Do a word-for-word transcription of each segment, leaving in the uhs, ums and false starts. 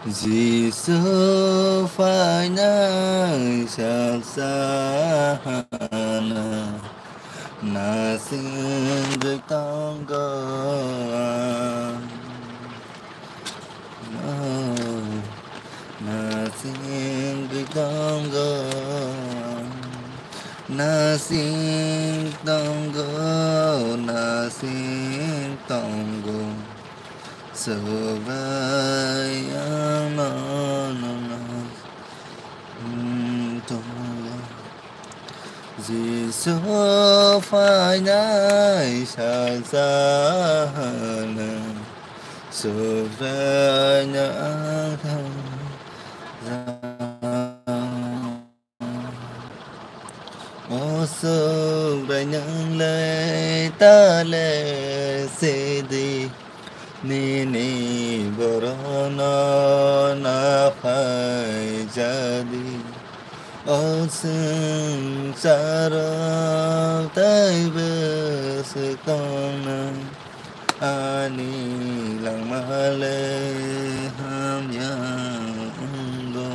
Jisu phainai sal sahana nasing tongo. Nasing tongo, nasing tongo, nasing tongo. Subraiyang nono nasing tongo. Jisu phainai sal sahana Subraiyang ang thang. O Subraiyang le ta le sidi, nini borokno na phai jadi. O swngcharo tei bwswk tongnai, ani langma le hamya wngo.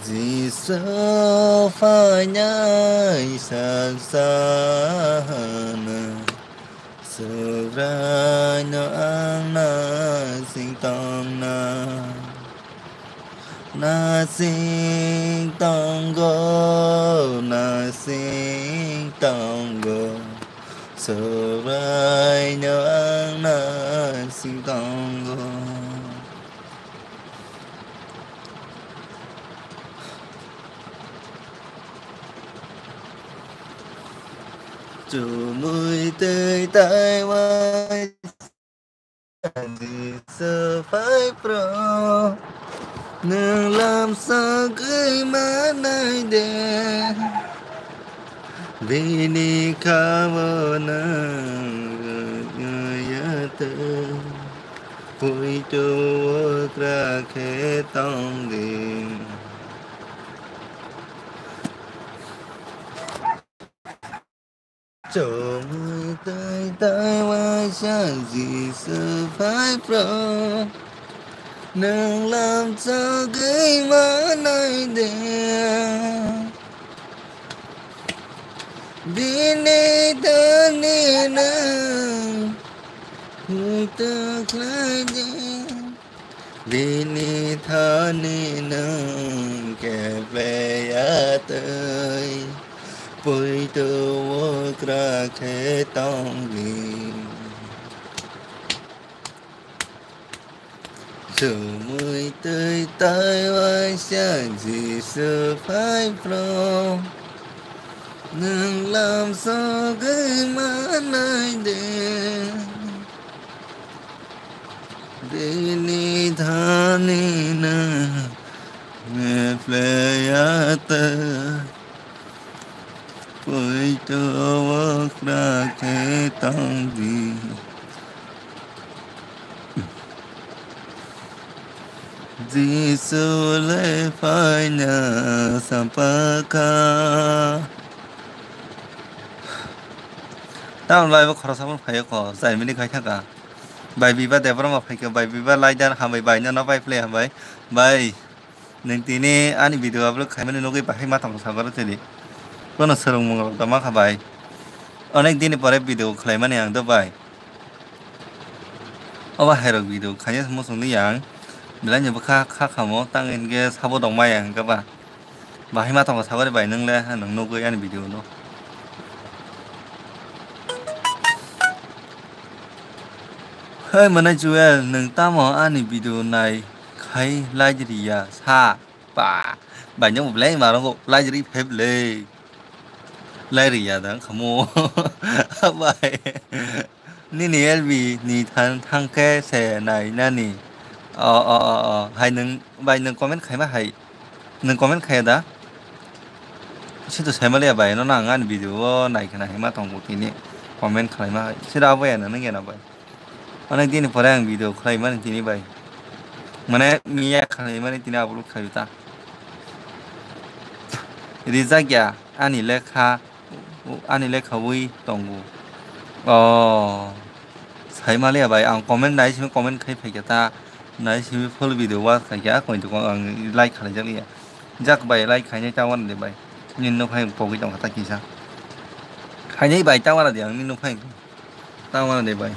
Jisu phainai sal sahana, Subraino ang nasing tongna. Nasing tongo, nasing tongo, Subraino ang nasing tongo. Chumui tei taiwai Jisu phai phro, nwng lam sagwi manai de. Bini khabo nwng ya tei, puitu okra khe tong di. Chomui tei taiwaisa Jisu phai phro, nwng lam chogwi manai de. Bini thani nwng huitu khlai di. Bini thani nwng kepleya tei puitu okra khe tong di. Chumui tei taiwaisa Jisu phai phro, nwng lam sogwi manai de. Bini thani nwng kepleya tei puitu okra khe tong di. Jisu le phaina sampakha. Tamo lai bo khoroksa phano phaiya kho, chai minute khai thaka. Bai Biba Debbarma phaikha, bai Biba Laidan hambai, bai nono bai phlai hambai. Bai, nwng tini ani video upload khaimani nugwi bahai ma tongsa goro tini. Bono swrwngmung rok da mankha bai. Onek dini pore video khlaimani ang do bai. Obo hairok video khaina muchungli yang. Belai ni bwkha kha khamo tang hinkhe sabo dongmaya hinkhe ba. Bahai ma tongo sagori bai nwng le, nwng nugwi ani video no. Hei mwnai Joel, nwng tamo ani video nai khai like riya sa? Ba, bai nwng belai ma rogo like ri phai belai. Like riya da khamo. Bai. Nini L B ni thang, thangkhe se nai nani. O, o, o, o. Hai nwng, bai nwng comment khaima hai. Nwng comment khaiya da? Situ saimaliya bai, no nang ani video o naikhe naikhe ma tongo tini. Comment khlaima hai. Sira abo ya nang ya na bai. Onek dini pore ang video khlaimani tini bai. Mane miya khlaimani tini upload khlaiyo ta. Rijak ya ani lekha. O, ani lekha wi tongo. O, saimaliya bai, ang comment nai simi comment khai phaikha ta. Nai simi full video watch khaikha, koito kok ang like khalaijak liya. Jak bai like khainai ta wana de bai. Nini nokphai pogwi tongkha ta kisa. Khainai bai ta wana de ang nini nokphai. Ta wana de bai.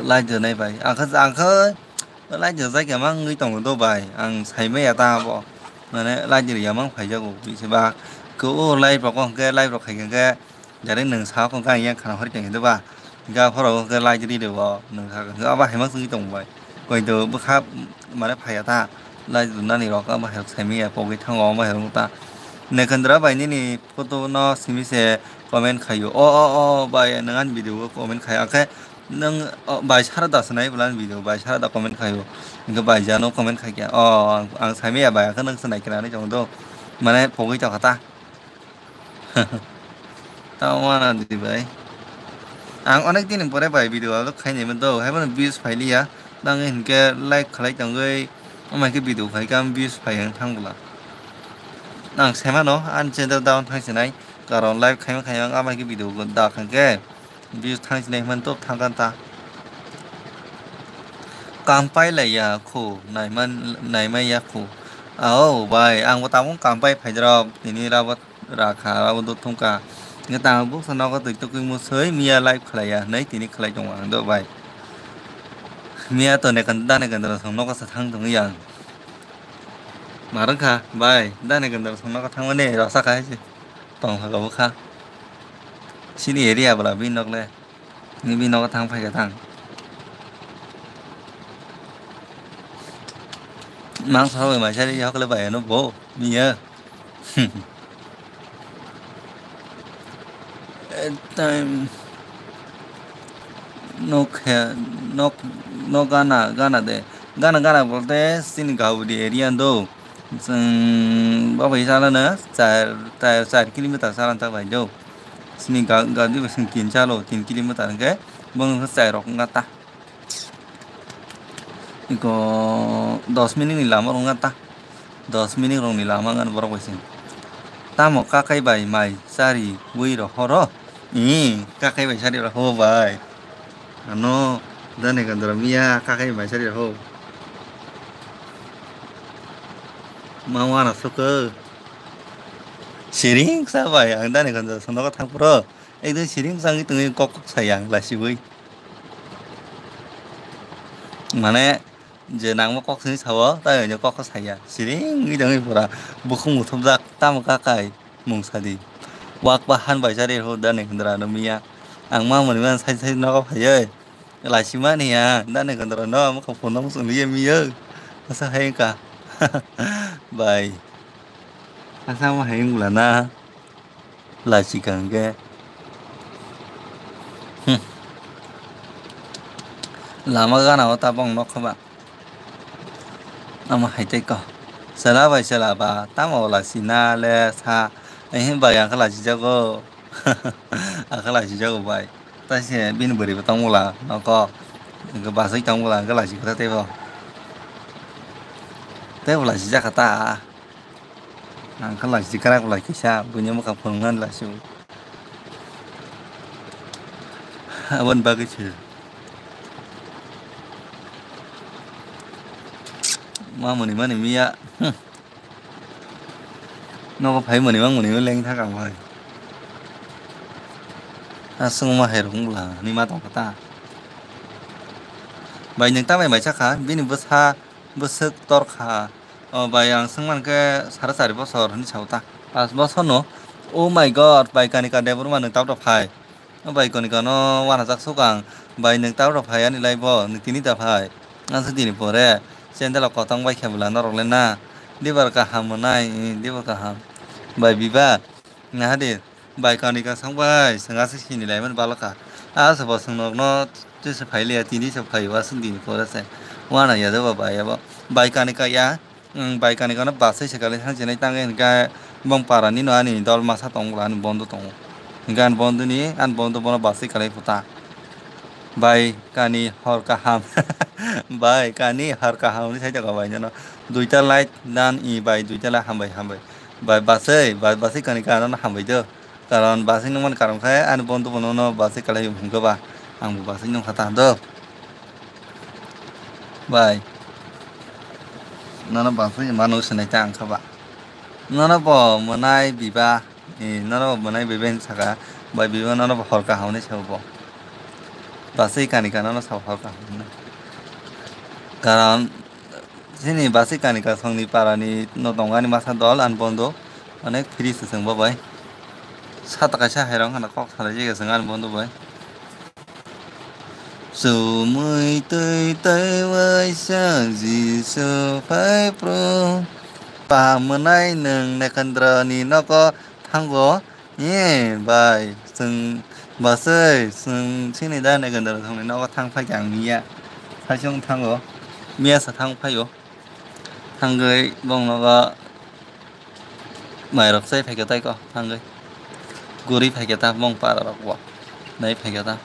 Like rwnai bai. Ang kha, ang kha like rwjak ya ma wngwi tongo do bai. Ang saimaya ta abo. Mane like rwya ma wng phaijago. Bisi ba. Ko o like rok hwnkhe like rok khaikha khe. Jare nwng sa kong kang yang khana hori tong ba. Ga phoro ke lai jiri de bo. Nwng sa kong aba hema sungwi tong bai. Koi do bwkha mane phaya ta. Lai nani rok aba herok saimi ya pogwi thango aba herok ta. Nekandra bai nini photo no simi se comment khayo. O, o, o, bai nwng ani video o comment khayo. Akhe nwng, o, bai sara da sanai bulan video bai sara da comment khayo. Inke bai jano comment khaikya. O, ang, ang saimi ya bai akhe nwng sanai kira ni jong do. Mane pogwi tong kha ta. Tamo wana di bai. Ang onek din pore bai video upload khainai mano, haibono views phailiya. Nang hinkhe like khalai tongwi, amai khe video khai khe views phai wng thang bwla. Nang semano ani channel down thang sinai, karon live khaima khaima amai khe video da khangkhe views thang sinai man top thang kan ta. Kampai lai ya khu, naiman, naimai ya khu. Ao bai, ang bo tabuk kampai phaidrop, tini rabo rakha, rabo do thungkha. Nge tang buksa nogo twi tukui musui miya live khlaiya, nei tini khlai tongo ang do bai. Miya to ne kan, da ne kan da song nogo sa thang tongwi ang. Marwkha bai, da ne kan da song nogo thangmani rasa khai se. Tong kha bukha. Sini area bwla bini nok le. Ni bini nogo thang phaikha thang. Mang sawi mai sari hokle bai ano bo miya. Eh, time nok he nok nok gana gana de gana gana bolte sini Gaudi area do. Chwng bo bai salano char, char, char kilometer salani tak bai do. Sini ga, gadi bai sini tin chalo, tin kilometer hwnkhe bong chai rok wngkha ta. Iko dos minute ni lama rok wngkha ta. Dos minute rok ni lama wngkha borok bai sini. Tamo kakai bai mai chari ui rok horo? Ih, kakai bai chari rok ho bai. Ano, dani gandra miya kakai bai sari ho. Ma wana suka. Siring sa bai, ang dani gandra sono ka thang puro. Ekdom siring sa ngi tungi kok kok sayang la siwi. Mane, je nangma kok sini sawo, ta yo kok kok saya. Siring ngi tungi pura. Bukhung uthum jak, tam kakai. Mung sadi. Wak bahan bai sari ho dani gandra no miya. Ang ma mani man sai sai nogo phayai. Laisi mani ya, dani gandra no, mukha phone no sung liye miyo. Asa hai ka. Bai. Asa ma hai ngula na. Laisi kang ke. Hmm. Lama gana o tabong nok ba. Ama hai tei ko. Sela bai sela ba, tamo laisi na le sa. Ehin bai ang khala si jago. Ang khala si jago bai. Taise bini bwrwi bo tong bwla noko. Hwnkhe bachai tong bwla hwnkhe lachi kwrwi teibo. Teibo lachi jakha ta. Ang khe lachi kwrak bwla kisa buini mwkhang phunuknani lachi o. Aboni bagwi se. Ma mwnwi mani miya. Hmm. Nogo phai mwnwi mang mwnwi leng thak ang bai. Aswk ma hai rung bwla ni ma tong kha ta. Bai nwng ta bai mai cha kha bini bwsa bwswk tor kha. O bai ang swng man khe sara chari bosor hinwi sa o ta. Pas bosor no. Oh my God, bai kani ka Debbarma nwng tabra phai. O bai kani kano wanajak sukang. Bai nwng tabra phai ani lai bo, nwng tini da phai. Ang se tini pore. Sendal o kotong bai khe bwla norok le na. Dibar kaham mwnai, dibar kaham. Bai biba. Nahadi. Bai kani ka sang bai, swng aswk sini lai mani balo kha. Asa bo swng nok no tisa phai le ya, tini sa phai wa swng tini pore se. Wana ya de ba bai ya bo. Bai kani ka ya. Ang bai kani kano basai se kali thang chinai tang hinkhe bong para ni no ani dol masa tong bwla ani bondo tongo. Hinkhe ani bondo ni ani bondo bono basai kali phuta. Bai kani hor kaham. Bai kani hor kaham ni sai jaga bai no. Duita light dan i bai duita light hambai hambai. Bai basai bai basai kani kano hambai do. Karon basai nungmani karon khe ani bondo bono no basai kali hwnkhe ba ang bo basai nungkha ta do. Bai. Nono bangsa mano sinai ta ang kha ba. Nono bo mwnai biba, eh, nono bo mwnai biba hin saka, bai biba nono bo hor kaham hinwi sabo bo. Basai kanika nono sabo hor kaham hinwi. Karon, chini basai kanika songni parani no tongani masa dol ani bondo onek free se chwng bo bai. Sata kaisa hairok hana kok salai jega chwng ani bondo bai. Chumui twi tei waisa Jisu phai phru. Pa mwnai nwng Nekendra ni nogo thango. Ye bai, chwng basai, chwng chini da Nekendra thangni nogo thang phai khe ang miya. Saisung thango. Miya sa thang phaio. Thangwi bong nogo mairok chai phaikhe tai ko thangwi. Guri phaikhe ta bong para rok bo. Nai phaikhe ta.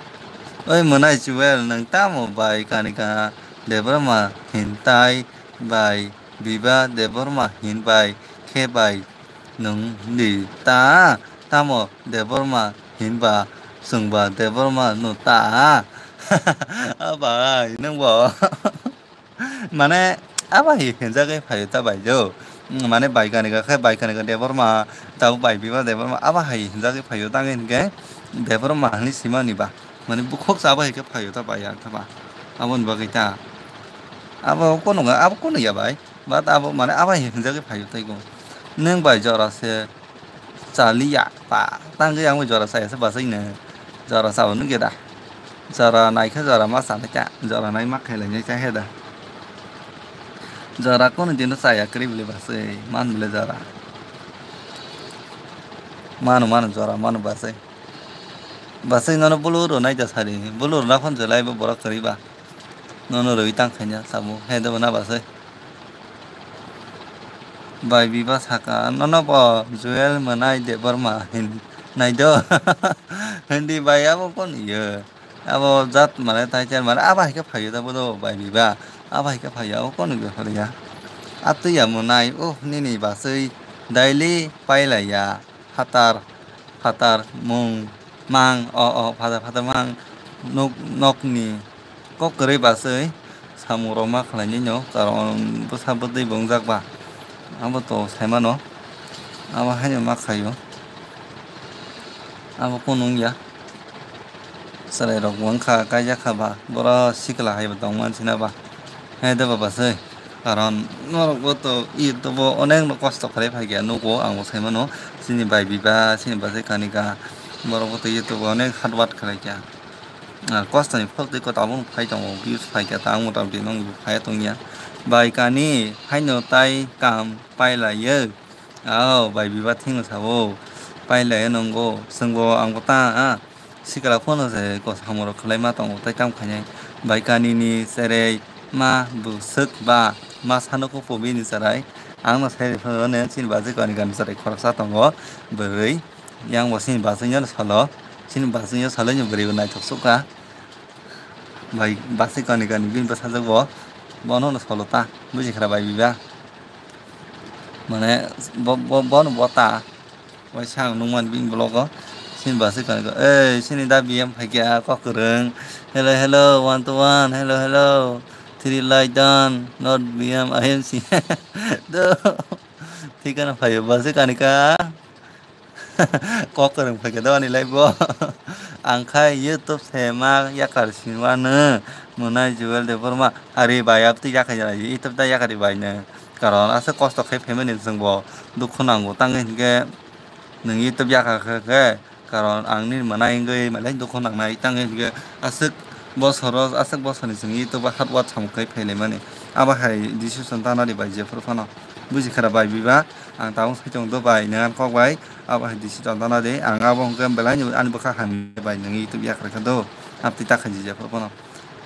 Oi mwnai Joel, nwng tamo bai kanika Debbarma hin tai bai biba Debbarma hin bai khe bai nwng di ta tamo Debbarma hin ba chwng ba Debbarma no ta. A bai nwng bo. Mane, abo hai hinjagwi phaio ta bai jo. Mane, bai kanika khe, bai kanika Debbarma, tabuk bai biba Debbarma, abo hai hinjagwi phaio ta hinkhe Debbarma hinwi simani ba. Mane, bukhuk sa abo hai khe phaio ta bai ang khe ba. Aboni bagwi ta. Abo kono ga, abo kono ya bai. But abo, mane, abo hai hinjagwi phaio ta go. Nwng bai jora se. Chaliya pa tangwi ang jora chaya se basai no jora chao nungya da jora naikhe jora ma chanai ta jora nai ma khailai nai cha he da jora kono dino chaya kwrwi bwle basai man bwle jora mano mano jora mano basai basai nono bulu rw nai da sari bulu rw na phone chalai bo borok kwrwi ba nono rwi tang khaina sabo he da bo na basai. Bai biba saka, nono bo Joel mwnai Debbarma hin nai do. Hindi bai abo kon iyo. Abo jat mane tai chen mane abo hai khe phaio da bodo bai biba. Abo hai khe phaio abo kon iyo horiya. Atwi ya mwnai oh nini baswi daily pailaiya. Phatar phatar mung mang o o phatar phatar mang nuk nokni kok kwrwi baswi samung rok ma khlainai no karon bwsa bwtwi bo wngjak ba abo to sai mano abo haino ma khaio abo kunu wngya chwrai rok bo wngkha kaijak kha ba boro sikla hai bo tong man sina ba hai de ba baswi. Karon norok bo to YouTube o onek no kosto khlai phaikya nugo ang bo sai mano chini bai biba chini bachai kanika borok bo to YouTube o onek hard work khlai kya. Ah, kosto ni phol twi ko tabuk phai tongo views phaikya ta ang mota moti nong bo phai tongya bai kani haino tai kam pailaiyo. Ao bai biba thwngno sabo pailaiyo nongo chwngbo ang bo ta ah. Sikla phano se ko samung rok khlai ma tongo tai tamo khainai bai kani ni cherai ma bwswk ba ma sano kho po bini cherai ang no sai rw phano ne chini bachai kani kani cherai khoroksa tongo bwrwi yang bo chini bachai no salo chini bachai no salo ni bwrwi bo naithok sukha bai bachai kani kani bini bwsajwk bo bono no salo ta buji khara bai biba mane bo bo bono bo ta. Waisa ang nukmani bini vlog o. Sini bwsai kani ko. Ei, sini da B M phaikya kok kwrwng. Hello, hello, one to one. Hello, hello. Three like done. Not B M, I M C. Do. Thikana phaio bwsai kani ka. Kok kwrwng phaikya do ani live o. Ang khai YouTube se ma yakar sinwano. Mwnai Jewel Debbarma. Ari bai abtwi yakar YouTube da yakari bai no. Karon aswk kosto khai phaimani chwngbo. Dukhu nango tangwi hinkhe. Nwng YouTube yakha khe, khe, karon ang nini mwnai wngwi malai dukhu nangnai, tangwi hwnkhe aswk bosoro, aswk bosorni chwng YouTube o hard work samung khai phailaimani. Abo hai decision tana di bai jephuru phano. Buji khara bai biba, ang tabuk sai tong do bai, nwng ani kok bai, abo hai decision tana di, ang abo hwnkhe belaini ani bwkha hamya bai nwng YouTube yakhra khe do, amtwi ta khaiji jephuru phano.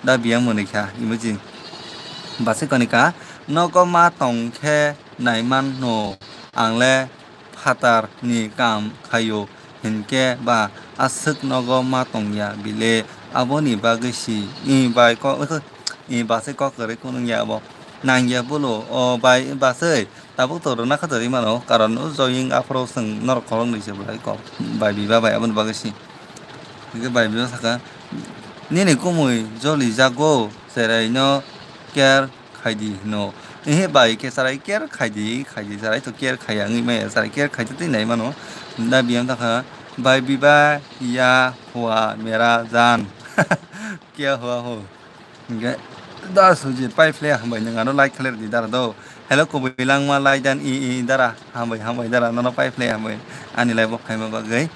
Da biyang mwnwi kha, imagine. Bwsai kani ka, nogo ma tong khe naiman no, ang le phatar ni kam khaio hinkhe ba aswk nogo ma tongya bile aboni bagwi si i bai kok i bachai kok kwrwi kunungya abo nangya bolo o bai bachai tabuk to rwna kha to rwi mano karon o joying aphuru chwng norok khoroknwi se belai kok bai biba bai aboni bagwi si hinkhe bai biba saka nini kumui joli jago cherai no care khaidi hino. Ehe bai khe chwrai care khaidi, khaidi chwrai to care khaiya wngwi maya, chwrai care khaidi twi nai mano. Da biyang ta kha, "Bhai biba ya hua mera jaan." Kya hua ho? Hingke da Sujit pai phle hambai nwng ano like khaler di dara do. Hello kubui langma lai dan i i dara hambai hambai dara nono pai phle hambai ani live o phaima bagwi.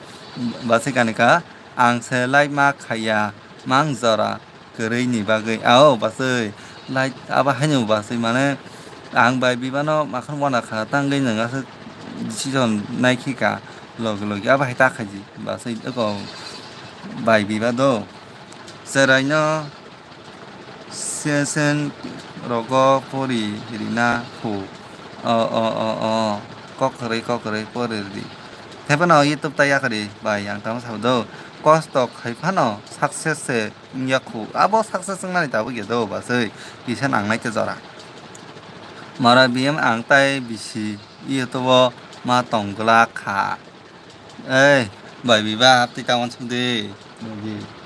Basai kanika ang se like ma khaiya mang jora kwrwi ni bagwi. Ao basai like abo haino basai mane ang bai bibano makhon wana kha tangwi nwng aswk decision nai khi ka logi logi abo hai ta khaji basai eko bai biba do. Chwraino sesen rogo pori rina khu. O, o, o, o. Kok kwrwi, kok kwrwi pori ridi. Khe phano YouTube ta yakarwi bai ang tamo sabo do. Kosto khai phano success se wngya khu. Abo success wngnani tabuk ya do basai. Kisa nangnai khe jora. Mara B M ang tai bisi YouTube o ma tong glak kha. Ei, bai biba, haptwi ta uansuk di. Nungni.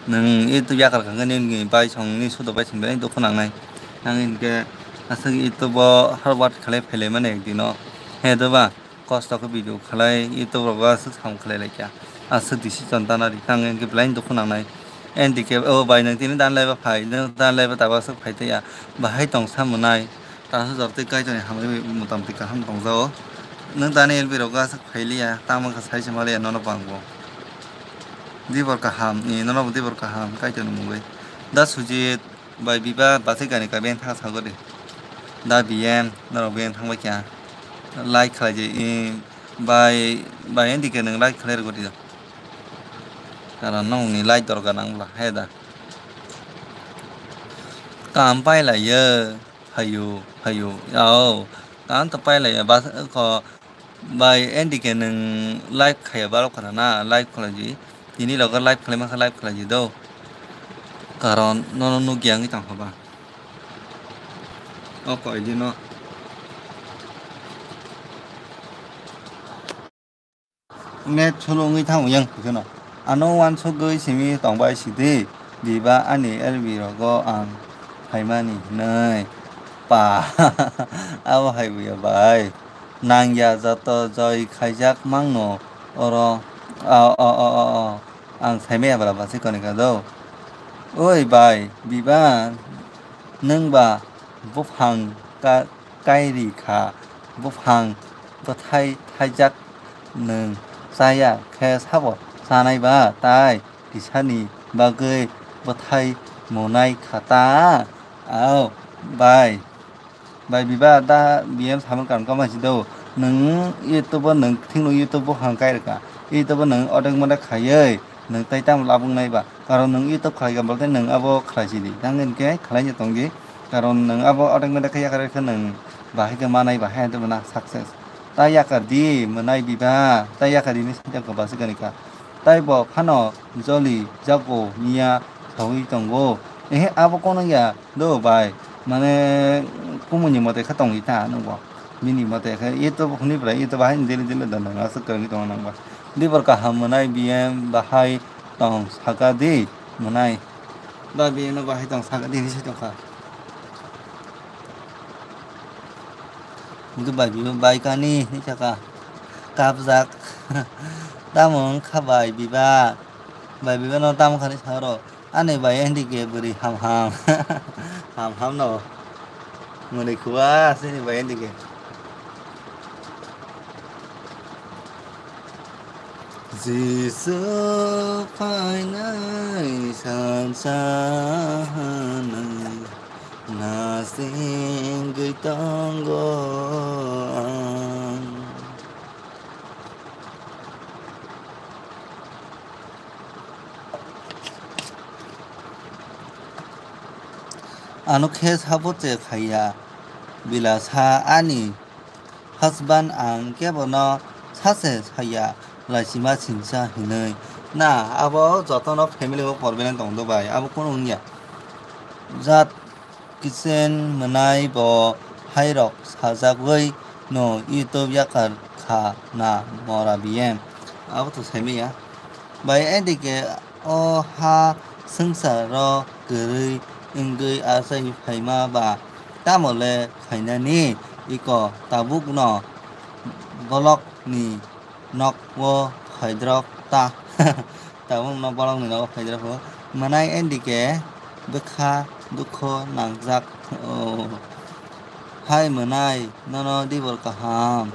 Nwng YouTube yakar kha khe nini bai song ni sudo bai song belai dukhu nangnai. Ang hinkhe aswk YouTube o hard work khlai phailaimani ekdino. He doba, kosto khe video khlai YouTube rogo aswk sam khlai laikha. Aswk decision tana ri kha ang hinkhe belai dukhu nangnai. N D K o bai nwng tini dan laiba phai, nwng dan laiba tabuk aswk phai tongya. Bahai tong sa mwnai. Tasa jor tei Kaitorni hambai bai motamtwi kaham tongjago. Nwng tani L B rok aswk phailiya, tamo kha sai se maliya nono bangbo. Dibor kaham, i nono bo dibor kaham, Kaitorni mungwi. Da Sujit bai biba basai gani ka beng thang sagori. Da B M norok beng thang bai kya. Like khlai je, i bai, bai N D K nwng like khlai rwgori. Karon nokni like dorkar nang bwla, he da. Kam pai laiyo. Phaio, phaio. Ao, ang to pailaiya, bas, ko, bai, N D K nwng live khaiya, barok khana na, live khwlai di. Tini logo live khwlai masa, live khwlai di do. Karon, nono nukya wngwi tongkha ba. O koi di no. Net solo wngwi thango yang phano. Ano uansukgwi simi tongbai sidi, diba ani L B rogo ang phaimani hinwi. Pa, abo hai buya bai. Nangya joto joi khaijak mangno oro. O, o, o, o, o. Ang saimaya bwla basi konika do. Oi bai, diba nwng ba buphang ka-, kairi kha, buphang bwthai thaijak nwng chaya khe sabo chanai ba, tai kisani bagwi bwthai monai kha ta? Ao bai, bai biba da B M samung karon kama si do, nwng YouTube o nwng thikno YouTube buphang kai rwkha, YouTube o nwng odek modek khaiwi nwng tai tamo labung nai ba? Karon nwng YouTube khlai kha, bolte nwng abo khlai sidi. Nang hinkhe khlai se tongdi. Karon nwng abo automatic khe yakar khe nwng bahai khe manai, bahai hwnwi mano success. Tai yakar di, mwnai biba, tai yakar di hinwi sai tongkha basukani kha. Tai bo phano joli jago miya saui tongo. Ehe, abo kono ya do bai. Mane kumuni mote khe tongwi ta nungbo. Bini mote khe YouTube hwnwi bwlai, YouTube bahai daily daily da nang aswk kwrwngwi tongo nang ba. Dibor kaham mwnai B M bahai tong saka di mwnai. Ba bini no bahai tong saka di hinwi sai tongkha. Hwnkhe bai bini bai kani hinwi saka. Kapjak. Tamo wngkha bai biba. Bai biba no tamo kha hinwi sa oro. Ani bai N D K bwrwi ham ham. Ham ham no. Mwnwi khua sini bai N D K. Jisu phainai sansa hwnwi nasingwi tongo ang. Ano khe sabo che khaiya, bila sa ani husband ang kebono sache saya laisima sinsa hinwi. Na, abo jotono family o problem tong do bai, abo kunu wngya. Jat kitchen mwnai bo hairok sajagwi no YouTube yakar kha na mora B M. Abo to saimaya. Bai N D K o ha swngcharo kwrwi wngwi achai phaima ba tamo le khainani iko tabukno bolokni nok o phaidrok ta. Tabukno bolokni nogo phaidrok o. Mwnai N D K bwkha dukho nangjak. Oh. Hai mwnai, nono dibor kaham.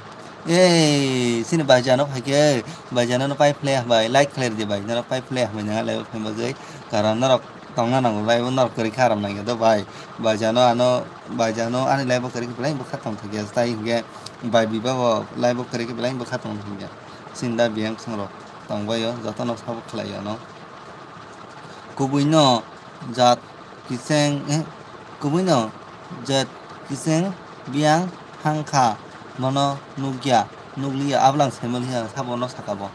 Ei, sini baijano phaikhe, baijano no pai phle bai, like khlai rwdi bai, nono pai phle bai, nang live phai bagwi. Karon norok tongna nango, live norok kwrwi kha ram nangya do bai. Baijano ano, baijano ani live kwrwi khe belai bwkha tong thangya, tai hinkhe bai bibago live kwrwi khe belai bwkha tong thangya. Sinda biyang songrok tongbaio, jotono sabo khlai ano. Kubuino jat kiseng, eh, kubuino jat kiseng biyang hangkha, mono nukya, nukliya, ablang saimaliya, sabono sakabo.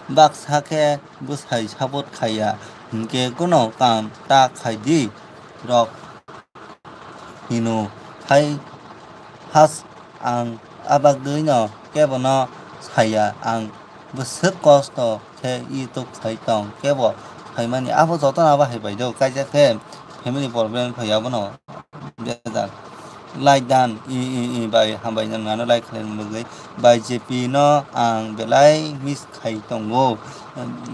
Baksa khe bwsai support khaiya, hinkhe kono kam ta khaidi rok hino hai has ang abagwino kebono saya ang bwswk kosto khe YouTube sai tong kebo saimani abo jotono abo hai bai do kaisa khe family problem phai abono bejak like dan i i i bai hambai nang ano like khlai bagwi bai J P no ang belai miss khai tongo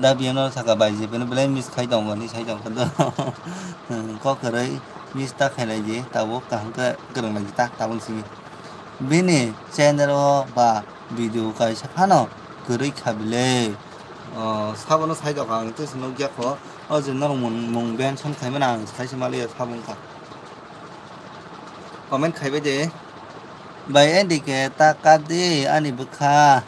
da biyano saka bai J P no belai miss khai tongo ni sai tong khe do kok kwrwi miss ta khailai di tabuk kaham khe kwrwng lai di ta tabuk simi. Bini channel o ba video kaisa phano kwrwi kha bile. O, sabono sai tongkha ang tei se nukya kho. O je norok mung, mung mention khaimani ang sai se maliya sabo wngkha. Comment khaibai de. Bai N D K ta kap di ani bwkha.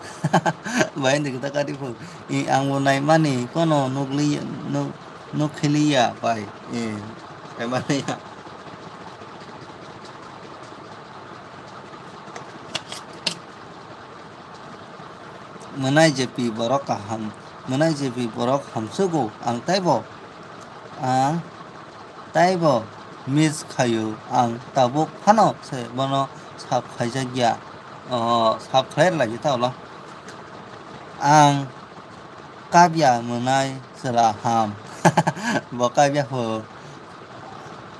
Bai N D K ta kap di phu. I ang bo naimani kono nukli, nuk, nukhiliya bai. I, khaimani ya. Mwnai J P borok kaham, mwnai J P borok hamsugo, ang taibo, ang taibo miss khaio, ang tabuk phano se bono sap khaijak ya, o, sap khlai rwlai ta ulo. Ang kapya mwnai chwla ham, bo kapya pho.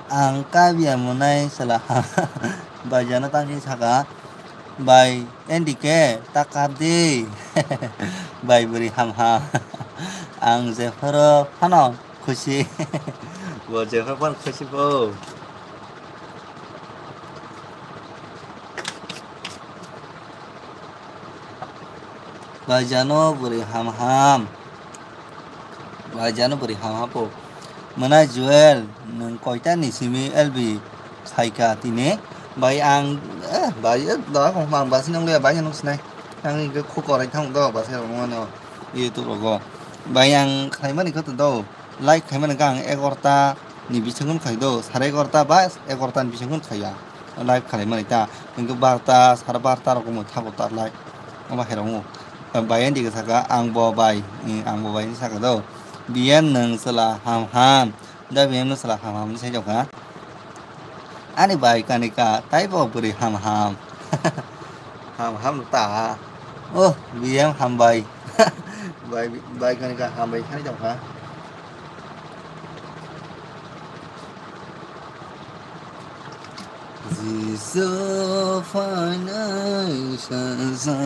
Ang kapya mwnai chwla ham. Bai jano tangwi saka, bai N D K ta kap di. Bai bwrwi ham ham. Ang jephoro phano khusi. Bo jephoro phano khusi bo. Bai jano bwrwi ham ham. Bai jano bwrwi ham hapo. Mwnai Joel, nwng koita ni simi L B khaika tini? Bai ang, eh, bai, eh, da kong mang basi nang le bai nang sinai. Ang ke khu korai thang do basi rong mano YouTube rogo. Bai ang khlai mani kho to do. Like khaimani khe ang egarota ni bisingo khai do, sare egarota ba egarota ni bisingo khaiya. Like khlaimani ta, hwnkhe barota, sare barota rok wngmo thago ta like. Omo hai rok wngo. Bai N D K saka, ang bo bai, ang bo bai hinwi saka do. B M nwng chwla ham ham. Da B M no chwla ham ham hinwi sai jokha. Ani bai kanika taibo bwrwi ham ham. Ham ham ta. Oh, B M hambai. Bai, bai kanika hambai khani tongkha. Jisu phainai sajana.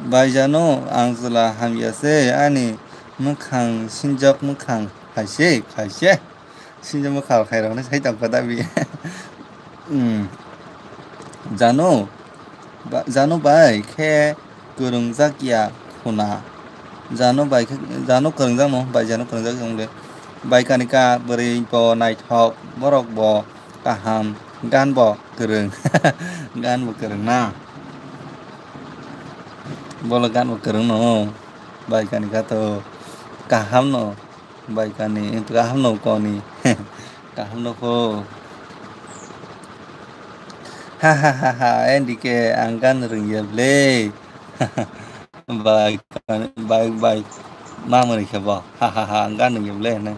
Bai jano ang chwla hamya se ani mwkhang sinjak mwkhang khaise khaise. Sinjak mwkhang khairoknai sai tongkha dabi. Hmm. Jano, ba-, jano bai khe kwrwngjak ya khuna. Jano bai khe, jano kwrwngjak no, bai jano kwrwngjak wng le. Bai kanika bwrwi bo naithok, borok bo kaham, gan bo kwrwng. Gan bo kwrwng na. Bolo gan bo kwrwng no. Bai kanika to kaham no. Bai kani, kaham no koni. Kaham no pho. Ha ha ha ha, N D K ang gan rwngya ble. Bai kani, bai, bai. Ma mani khe bo. Ha ha ha, ang gan rwngya ble ne.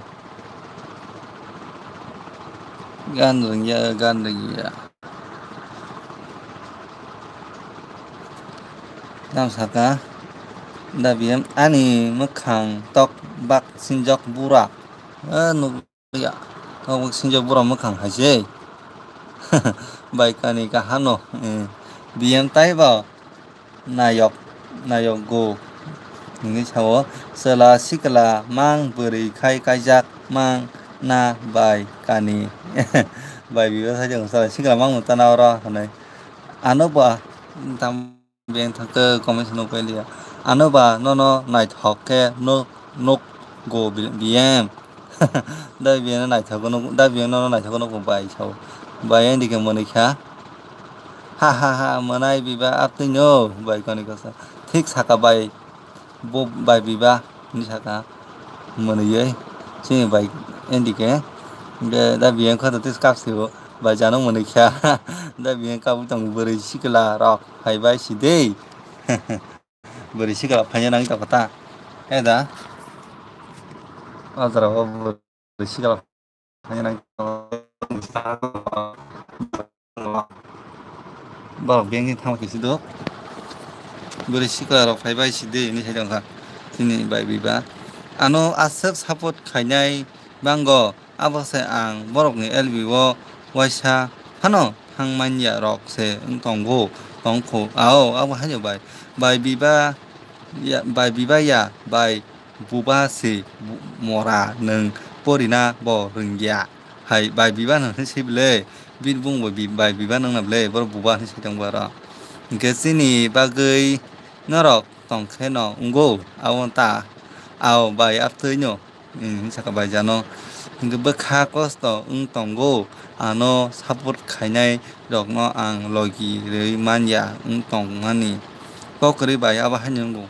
Gan rwngya, gan rwngya. Tamo saka, da B M ani mwkhang tok bak sinjak bura. Ah, nukya. Tabuk sinjo borok mwkhang hai se. Bai kani kahano. Eh, B M taibo nayok, nayok go. Hwnwi sao, chwla sikla mang bwrwi khai kaijak mang na bai kani. Bai biba sai chwla sikla mang mwta na oro hwnwi. Ano ba tam Beng thangkhe comment se nukpai liya. Ano ba nono naithok khe nuk, nuk go bi-, B M. Da B M no naithok nuk, da B M nono naithok nuk bai sao. Bai N D K mwnwi kha. Ha ha ha, mwnai biba aptwi no, bai kani kosa. Thik saka bai, bo bai biba. Hwnwi saka mwnwi, chini bai N D K. Be da B M kha to tis kap sibo, bai jano mwnwi kha. Da B M kap tong bwrwi sikla rok phai bai si de. Bwrwi sikla phai nang ta kota. He da. O jora o bwrwi sikla Borok bengni thangma kisi do. Bwrwi sikla rok phai bai si de, hinwi sai tongkha chini bai biba. Ano aswk support khainai bango, abo se ang borokni L B o waisa phano thang manya rok se wng tongo, tongkho. Ao, abo haino bai, bai biba ya, bai biba ya, bai buba se bu-, mora nwng porina bo rwngya. Hai bai biba no hwnwi se bwle, bini bung bo bi-, bai biba nwngna bwle, borok buba hwnwi sai tong bwaro. Hwnkhe chini bagwi norok tongkhe no wngo, abo ta, ao bai aptwi no, hmm, hwnwi saka bai jano. Hwnkhe bwkha kosto wng tongo, ano support khainai rokno ang logi rwi manya wng tongmani. Kok kwrwi bai abo haino wngo.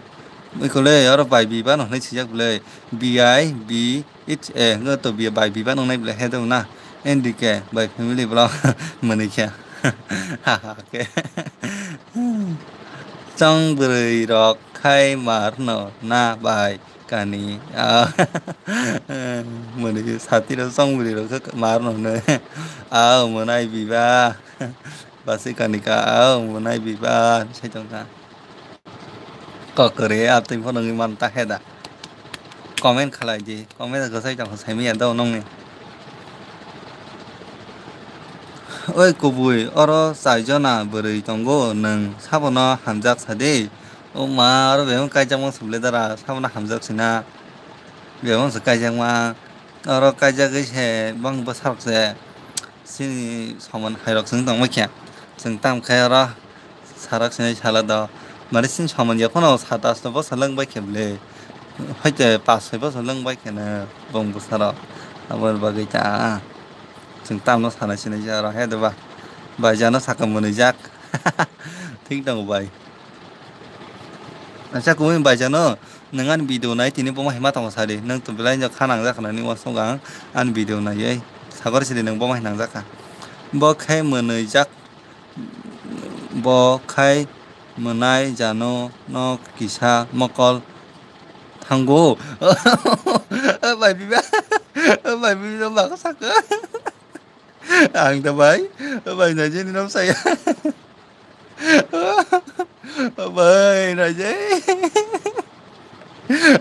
Ikole oro bai biba no hwnwi sijak bwle, B I B H A, hwnkhe to bi-, bai biba nungnai bwle he do na, N D K bai family vlog mwnwi khe. Ha ha khe. Chong bwrwi rok khai mar no na bai kani. Ah, mwnwi khe sati rok chong bwrwi rok khe mar no hwnwi. Ah, mwnai biba. Basi kani ka, ah, mwnai biba, sai tong kha. Kok kwrwi, ah, twi phano wngwi man ta khe da. Comment khalai di, comment rwchai tong kha, sai manya do nongni. Oi kubui, oro chai jona bwrwi tongo, nwng sabono hamjak sa di. O ma, oro bebak kaijakma se bwle dara, sabono hamjak sina. Bebak se kaijakma, oro kaijagwi se bang bwsarok se. Chini soman hai rok chwng tong bai khe, chwng tam khai oro sarak sinai sala do. Mani chini soman ya phano sat asto bosor lang bai khe bwle, hoite pas soi bosor lang bai khe no bong bwsarok. Aboni bagwi ta chwng tamno sana sinai sa oro he doba. Bai jano saka mwnwi jak. Thik tongo bai. Acha kubui bai jano. Nwng ani video nai tini bomo hai ma tongo sadi. Nwng to belai no kha nangjak kha nini uansuk ang ani video naiwi. Sagor sidi nwng bomo hai nangjak kha. Bo khai mwnwijak, bo khai mwnai jano no kisa mokol thango. Bai biba, bai biba no baka saka. Ang ta bai, bai na jeni nom saya. Bai na je.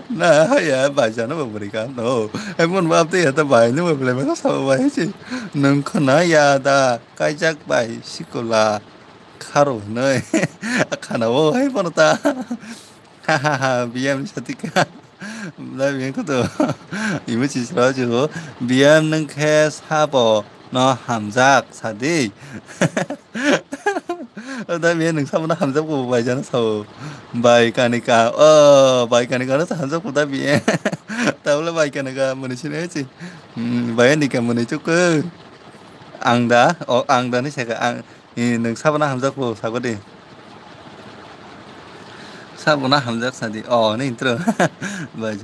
Na ya bai jano bo bwrwi ka no. Ai mon bap te ya ta bai no bo ble ma sa bai si. Nung khna ya da kaijak bai sikula kharo noi. Khana bo hai bono ta. Ha ha ha, B M ni satika. Dai biyang kho to. Imo chi sra jo. B M nung khe sabo no hamjak sadi. Dai biyang nung sabo no hamjak bo bai jana sao. Bai kanika. Oh, bai kanika no hamjak bo dai biyang. Tabla bai kanika mani sini chi. Hmm, bai ni ka mani chuk. Ang da, oh, ang da ni saka ang. Ni nwng sabona hamjak bo sago de. Sabona hamjak sadi. Oh, ni intro. Bai.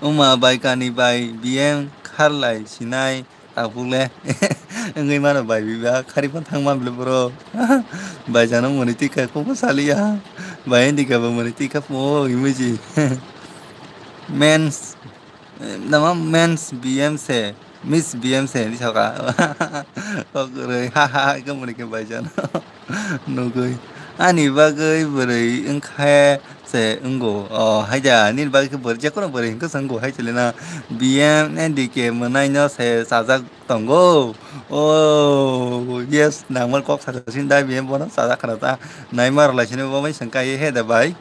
Uma bai kani bai B M kharlai sinai tapuk le. Wngwi mano bai biba khari phan thang man bile bro. Bai jano muni tika kubo saliya. Bai indi ka bo muni tika mo imiji. Mens Nama mens B M se, Miss B M se, di soka. Kok roi, ha ha ha, iko muni ke bai jano. Nugui. Ani bagwi bwrwi wngkhe se wngo. O, haida, nini bagwi khe bwrwi, jekono bwrwi hwnkhe se wngo hai chwlino. B M N D K mwnaino se chajak tongo. O, yes, nangmani kok sakha sini da B M bono chajak khna ta. Naima rwlai sini bo bai swngkha, he da bai.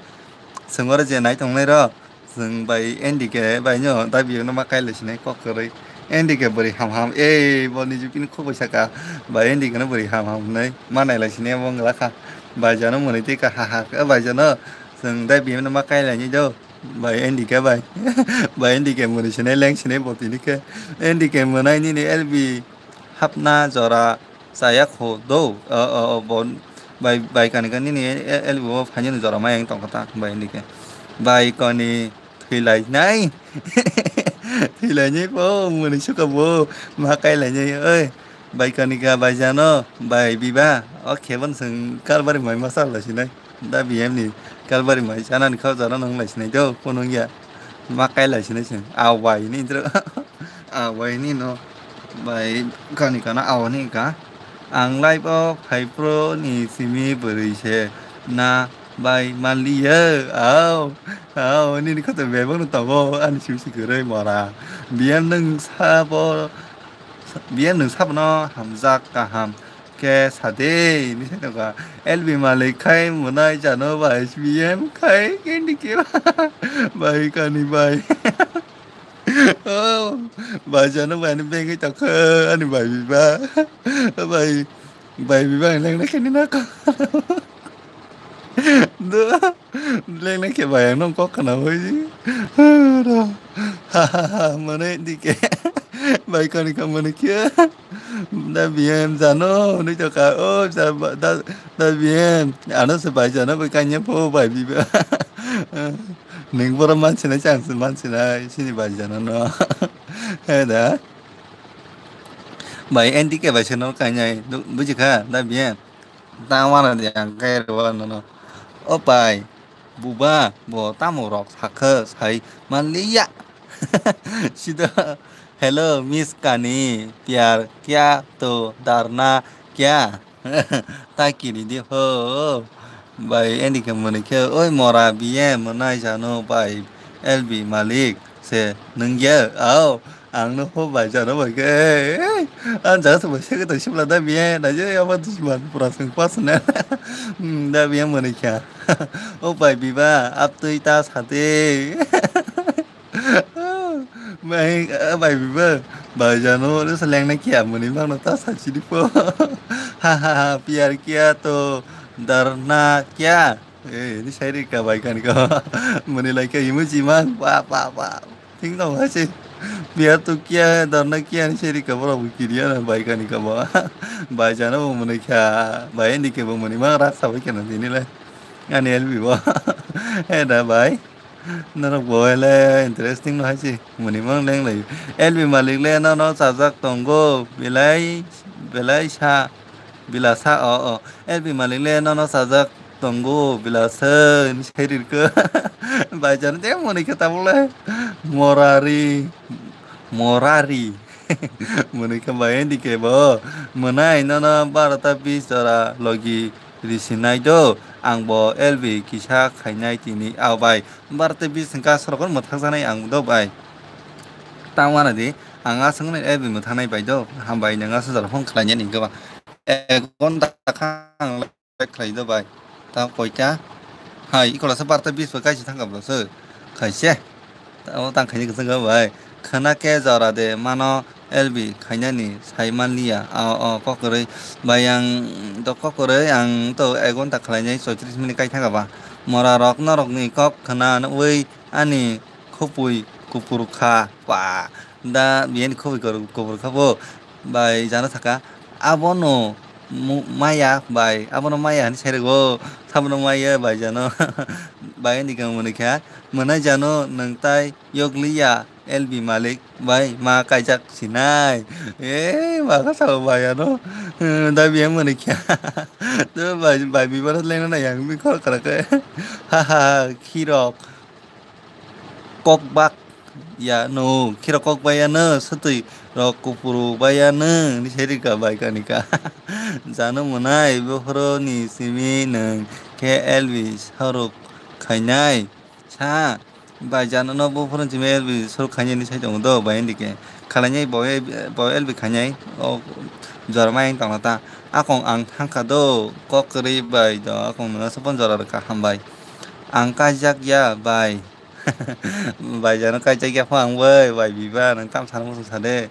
Swngwaro je nai tongnai rw. Chwng bai N D K bai no dabi no ma kailai sinai kok kwrwi. N D K bwrwi ham ham, ei bo niji bini khuk bai saka. Bai N D K no bwrwi ham ham hinwi ma nailai sinai bo wngla kha. Bai jano mwnwi twi kha ha ha khe bai jano chwng dabi no ma kailai ni do. Bai N D K bai. Bai N D K mwnwi sinai leng sinai bo tini khe. N D K mwnai nini L B hapna jora chaya kho do. O, o, o, bo bai, bai kani kani ni L B o phaini jora ma yang tong kha ta bai N D K. Bai kani thwilainai. Thwilainai bo mwnwi suka bo ma kailainai oi. Bai kani ka bai jano bai biba o khebon seng kalbari mai masa lai sinai. Da B M ni kalbari mai chanani khao jara nang lai sinai do, kono ya. Ma kai lai sinai seng. A wai ni intro. A wai ni no. Bai kani kana a wani ka. Ang live o phai pro ni simi bwrwi se na bai maliya. Au. Au ni ni khato bebang no tongo ani simi si kwrwi mora. B M nung sabo. B M nung sabo no hamjak kaham. Khe sade, ni sai tongkha. L B Malik khai mwnai jano bai S B M khai kendi khe bai kani bai. Oh, bai jano bai ni bengwi tongkha ani bai biba. Bai, bai biba lengna khe ni na ka. Do. Leng leng khe bai ang nong kok khna hoi. Ha ha ha, mane dike. Bai kani ka mane khe. Da B M jano, ni to ka, o, da, da, da B M. Ano se bai jano, bai kanya po, bai bi ba. Ning boro manchina, chang se manchina, sini bai jano no. He da. Bai N D K bai se no kanya, bujikha, da B M. Tangmano de ang khe rwano no. O pai, buba, bo tamo rok sakhe sai manliya. Sida, "Hello, Miss Kani, pyar kya to darna kya?" Ta kiri di ho. Bai, N D K mwnwi khe, "Oi mora, B M mwnai jano bai, L B Malik se nungya." Ao. Ang no ho bai jano bai khe, "Ei, ang jaga se bai se khe to sibla da biya, na je abo dusman pura sing pas ne." Hmm, da biya mani kya. O bai biba, ap tui ta sate. Bai, bai biba, bai jano, le seleng na kya mani bang no ta sa chidi po. Ha ha ha, pyar kiya to darna kya. Eh, ini sai rika bai kan ko. Mani lai kya imu jimang, pa pa pa. Thing dong hai se. Biar tu kya hai, darna kya ni seri ka borok bo kiriya na bai kani ka bo. Bai jana bo mwnwi kha, bai ni ke bo mwnwi mang rak sabai kena tini le. Ani L B bo. He da bai. Norok bo le interesting no hai se. Mwnwi mang leng lai. L B malik le no no chajak tongo. Belai, belai sa, bila sa o o. L B malik le no no chajak tongo, bila se ni sai rirko. Bai jana je mwnwi khe tabuk le. Morari, morari. Mwnwi khe bai N D K bo. Mwnai nono barota bis jora logi risinai do. Ang bo L B kisa khainai tini. Ao bai, barota bis hwnkha sorokno mwthakjaknai ang do bai. Tamo wana di, ang aswk L B mwthaknai bai do. Hambai nwng aswk jora phone khlainani hwnkhe ba. Ek ghonta kha ang khlai do bai. Ta koita? Hai, ikola se barta bis bai kaisa thangka bro se. Khaise. Ta o tang khaini kwchang bai. Khana khe jora de mano L B khainani sai manliya. O, o, kokroi. Bai ang to kokroi, ang to ek ghonta khlainai soitris minute kai thangka ba. Mora rok norok ni kok khana wi ani khupui kupur kha. Pa. Da biyani khupui kor-, kupur kha bo. Bai jana saka. Abono mu-, maya bai, abono maya hinwi sai rwgo, sabono maya bai jano. Bai ni kang mwnwi kha, mwnai jano nwng tai yokliya L B malik bai ma kaijak sinai. E, ma kha sao bai ano. Da biyang mwnwi kha. To bai, bai bibaro lengna nai ang bini khorok kwrak khe. Ha ha, khirok. Kokbak. ya no, khiro kok bai ya no, swtwi rok kupuru bai ya no, ni sai rika bai kani ka. Jano mwnai, bokhoro ni simi nwng khe L B saruk khainai. Sa, bai jano no bokhoro ni simi L B saruk khainai ni sai tongo do, bai ndike. Khalainai bo, bo L B khainai, o jora mai tongna ta. Akong ang thangkha do, kok kwrwi bai do, akong nungno sapon jora rwkha hambai. Ang kaijak ya bai. Bai jano kaijak ya pho ang bai, bai biba nang tam sana muchung sade.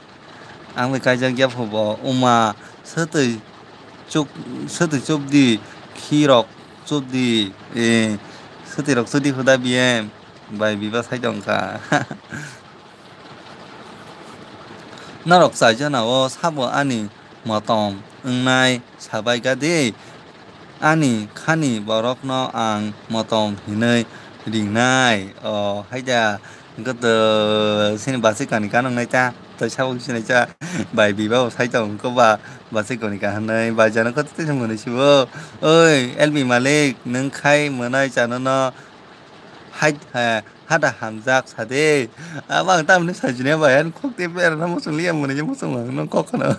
Ang bai kaijak ya pho bo, uma, swtwi chuk, swtwi chuk di, khirok chuk di, eh, swtwi rok chuk di huda biyem, bai biba sai tongkha. Norok chaijana o sabo ani motom wngnai sabai gadi, ani khani borokno ang motom hinwi ringnai. O haida goto sini basi kani kanongnai ta, tei sabo sinai cha bai biba bo sai tong ko ba basi kani ka hinwi bai jano koto tei mwnwi sibo. Oi L B malik, nwng khai mwnai chanono hai, eh, hada hamjak sade. Abo ang tamni sajini bai, ang khok tei berana muchung liya mwnwi je muchung ang no kok khano.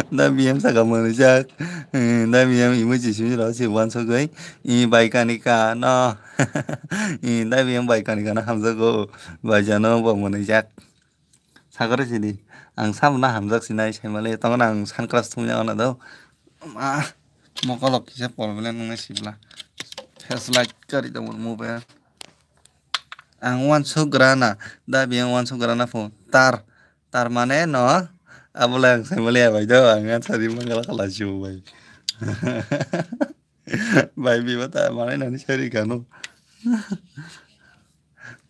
Da biyam saka mwnwi jak. Eh, da biyam emoji simi rok si wansugwi. I bai kani ka no. I da biyam bai kani ka no hamjago. Bai jano bo mwnwi jak. Sakari sidi. Ang samno hamjak sinai saimale. Tongo ang sunglass thumya ono do. Ma, mokolok kisa problem nang sibla. Flashlight kari tong mobile. Ang wansuk grana, da biyang wansuk grana pho. Tar, tar mane no, abo le ang sai mali ya bai do, ang answer ri mangala kala jibo bai. Bai biba ta mane nani sari kanu.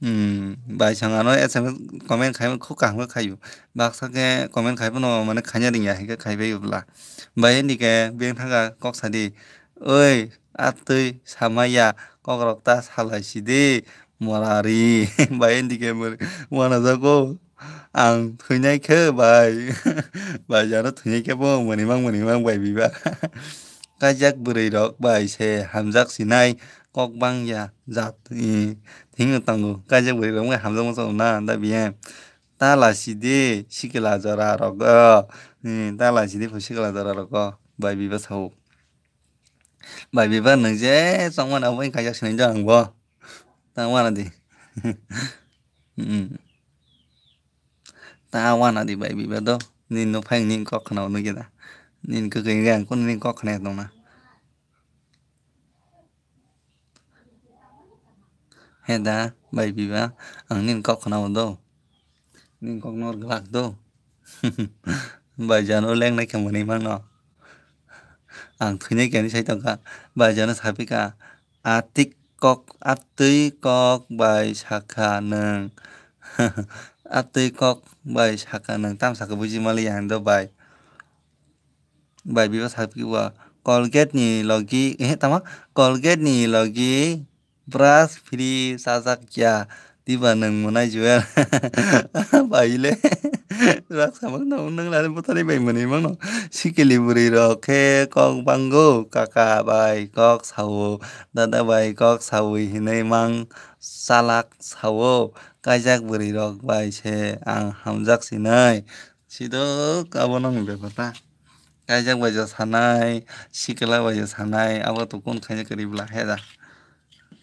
Hmm, bai sangano S M S comment khai khuk kaham khe khayu. Baksa khe comment khai phano mane khanya ringya hai khe khai bai bla. Bai ni khe beng thanga kok sadi. Oi, atwi samaya kokrok ta salai sidi morari. Bai ni khe mor-, wana jago. Ang thwinai khe bai. Bai jano thwinai khe bo mwnimang mwnimang bai biba. Kaijak bwrwi rok bai se hamjak sinai kok bang ya jat. I, thing tongo. Kaijak bwrwi rok bai hamjak masa na da biye. Ta lasi di sikla jora rogo. I, ta lasi di phu sikla jora rogo. Bai biba sao. Bai biba nwng je chongmani abo wng kaijak sinai do ang bo. Ta wana di. Hmm. Ta wana di bai biba do. Nini no phai nini kok khna nugya da. Nini kwkwi wngya ang kunu nini kok khna tongna. He da, bai biba, ang nini kok khna do. Nini kok nor glak do. Bai jano lengnai khe mwnwi mangno. Ang thwinai khe ani sai tongkha. Bai jano sapikha. Atik kok, atwi kok bai sakha nwng. Atwi kok bai sakha nwng. Tam sakha buji mali ya hendo bai. Bai biba sakphi bo Colgate ni logi, eh, tama Colgate ni logi brush free chajak ya. Diba nwng mwnai Joel. Bai le. Rak samang no nwng lari botani bai mwnwi mangno. Sikili bwrwi rok khe kok bango kaka bai kok sao. Dada bai kok sawi hinwi mang salak sao. Kaijak bwrwi rok bai se ang hamjak sinai. Sidok abo nang bepar ta. Kaijak bai jo sanai, sikla bai jo sanai, abo to kun khaina kwrwi bla he da.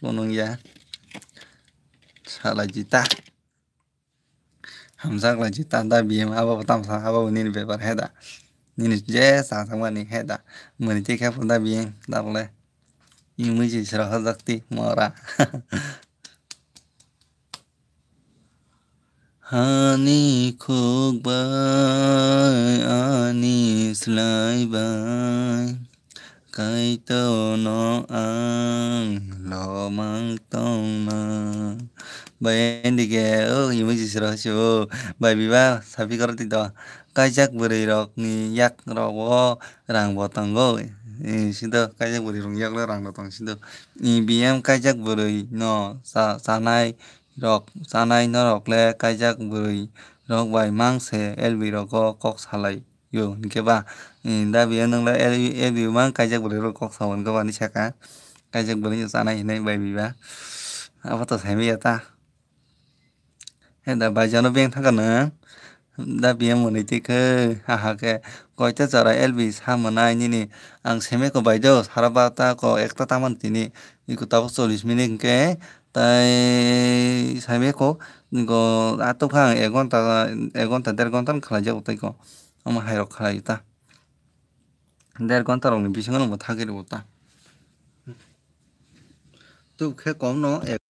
Kun wng ya. Salai jita. Hamjak lai jita da biyem abo bo tamsa abo bo nini bepar he da. Nini je sa thangmani he da. Mani te khe pho da biyem da bole. Imui je sra hajak ti mora. Hani khuk bai ani slai bai, Kaitorno ang lomang tongma. Bai endike o imui jisro hasibo bai biba sapi koro tito. Kaijak bwrwi rokni yak rogo rang bo tongo. Eh, sido kaijak bwrwi rokni yak rang bo tong sido. I biyem kaijak bwrwi no cha-, chanai rok, chanai norok le kaijak bwrwi rok bai mang se L B rogo kok salai yo hinkhe ba, eh, da biyem nwng le L B, L B mang kaijak bwrwi rok kok sao hinkhe ba ni saka kaijak bwrwi no chanai hinui bai biba abo to saimaya ta. He da baijano beng thangkha nwng. Da biyang mwnwi twi khe, aha khe, koita jora L B sa mwnai nini. Ang seme ko bai do, sara barta ko ekta tamani tini. Iko tabuk chollish minute hwnkhe, tai seme ko, go atok kha ang ek ghonta, ek ghonta, der ghonta khalai jago tai ko. Omo hai rok khalai ta. Der ghonta rokni bisingo nungbo thagwi rwo ta. Tuk khe kom no ek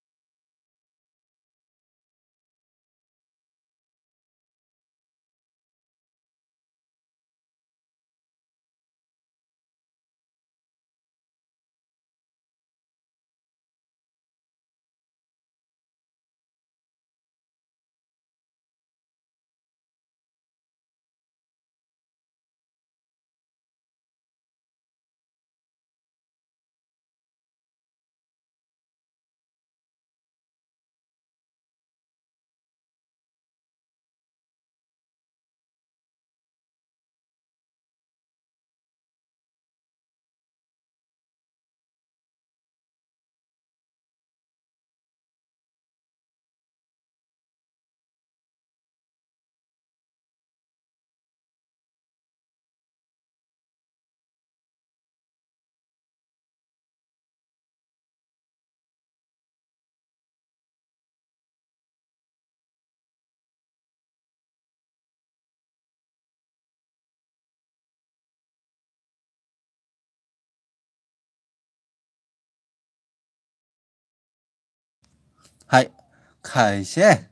Hai, khaise.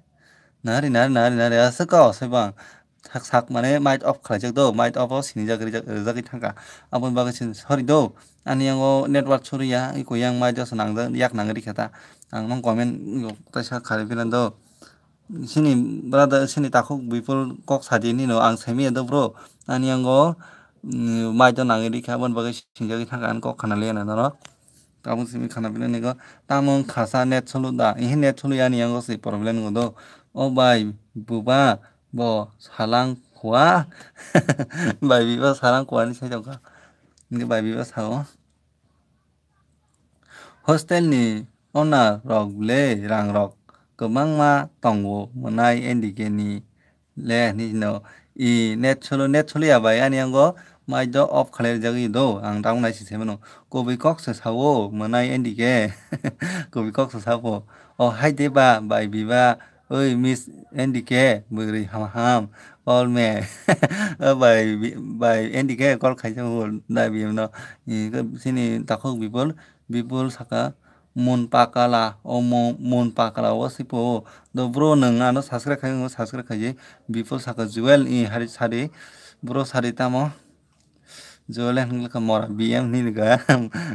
Nari, nari, nari, nari, aswk ka osai bang. Sak, sak mane mic off khlaijak do, mic off o sinijak rijak, rijagwi thangkha. Aboni bagwi sin sorry do. Ani yango network soriya, iko yang mic o swnamjak, yak nangwi rikha ta. Ang nung comment kaisa kharwi philan do. Sini brother, sini takhuk Bipul kok sadi nino ang saimaya do bro. Ani yango, mm, mic o nangwi rikha, aboni bagwi sinijagwi thangkha, ani kok khana liya na norok. Tabuk simi khana philan nigo, tamo wng khasa net solo da? Ihi net solo yani yango se problem go do. O bai, buba, bo salang khua. Bai biba salang khua ni sai tongkha. Nge bai biba sao. Hostel ni owner rok le rang rok kwbangma tongo mwnai N D K ni. Le hinwi no, i net solo, net solo ya bai, ani yango mic do off khalai rijagwi do, ang tabuk nai se saimano. Kubui kok se sao, mwnai N D K. Kubui kok se sao. O hai de ba, bai biba, oi miss N D K, bwrwi ham ham, all me. O bai bi-, bai N D K call khaisa ho, da biyam no. I, sini takhuk Bipul, Bipul saka, Mon Pakala, o mo-, Mon Pakala o sipo o. Do bro, nwng ano subscribe khai, subscribe khai je. Bipul saka Jewel, i hari sadi, bro sadi tamo. Jewel hwnwi kha mora B M hwnwi kha.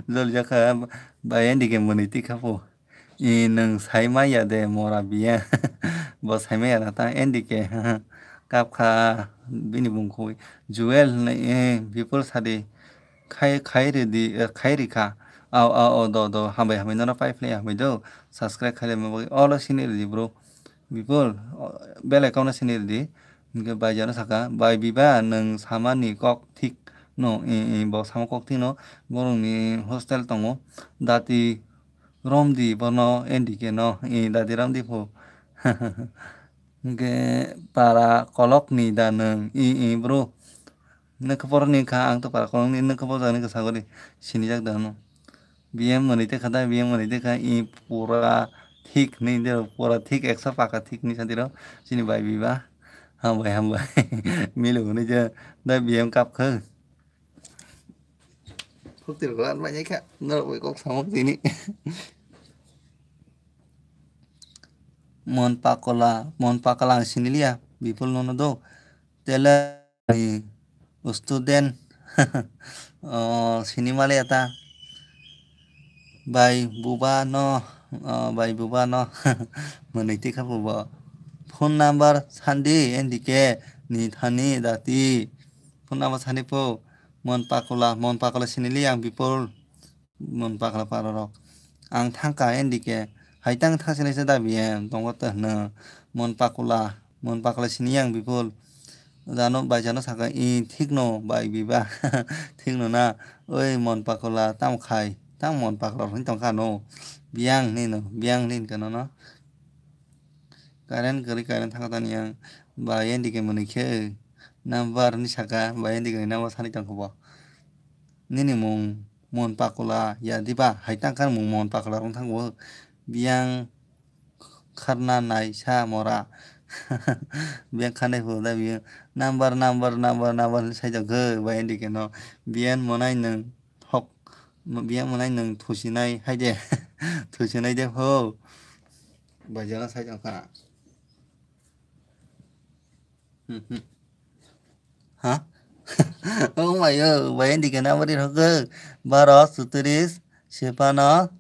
Jol jakha, bai N D K mwnwi tikha po. I nwng sai maya de mora B M. Bo sai maya na ta N D K. Kap kha bini bung khui. Jewel hwnwi, eh, Bipul sadi. Khai, khai ridi, eh, khai rikha. Ao, ao, ao, do, do, hambai, hambai, nono pai phlai, hambai do. Subscribe khai laima bagwi. Olo sini ridi, bro. Bipul, o, bell account no sini ridi. Hingke bai jano saka, bai biba, nwng samani kok thik no, i, i, bo sama kok thik no. Borokni hostel tongo. Dati romdi bono N D K no, i, dati romdi pho. Hingke para kolok ni da nwng, i, i, bro. Nokha poroni wngkha, ang to para kolokni nokha bojak nokha sagori sinijak da hwnwi. B M mwnwi tei kha da, B M mwnwi tei kha, i pura thik hinwi de, pura thik eksa paka thik hinwi sa tiro chini bai biba. Hambai, hambai. Milo hinwi je da B M kap kha. Khuk tir kha, mai kha, norok bai kok samok tini. Mon Pakola, Mon Pakola ang siniliya, Bipul nono do. Tele ni student, o, sini male ta. Bai buba no, o, bai buba no. Mwnwi tikha buba. Phone number sandi N D K ni thani dati. Phone number sandi po. Mon Pakola, Mon Pakola sinili ang Bipul. Mon Pakla para rok. Ang thangka N D K. Haitang thangsinai se dabi em tongo te hwno. Mon Pakula, Mon Pakla sini yang Bipul. Jano bai jano saka i thik no bai biba. Thik no na. Oi Mon Pakula tam khai. Tam Mon Pakla hwn tongkha no. Biang ni no, biang ni kano no. Current kwrwi current thangkha tani ang. Ba N D K mwnwi khe number hinwi saka, ba N D K ni number sani tongkha bo. Nini mung Mon Pakula ya diba? Hai tangkha mung Mon Pakula rwng thangbo. Biyang kharna nai sa mora. Biyang khanai phuda biyo. Number, number, number, number hinwi sai tongkha ba N D K no. Biyang mwnai nwng hok. Biyang mwnai nwng thusinai hai de. Thusinai de ho. Bajana sai tongkha. Hmm, hmm. Ha? Oh my God, ba N D K number rok. Baro, sutris, sepano,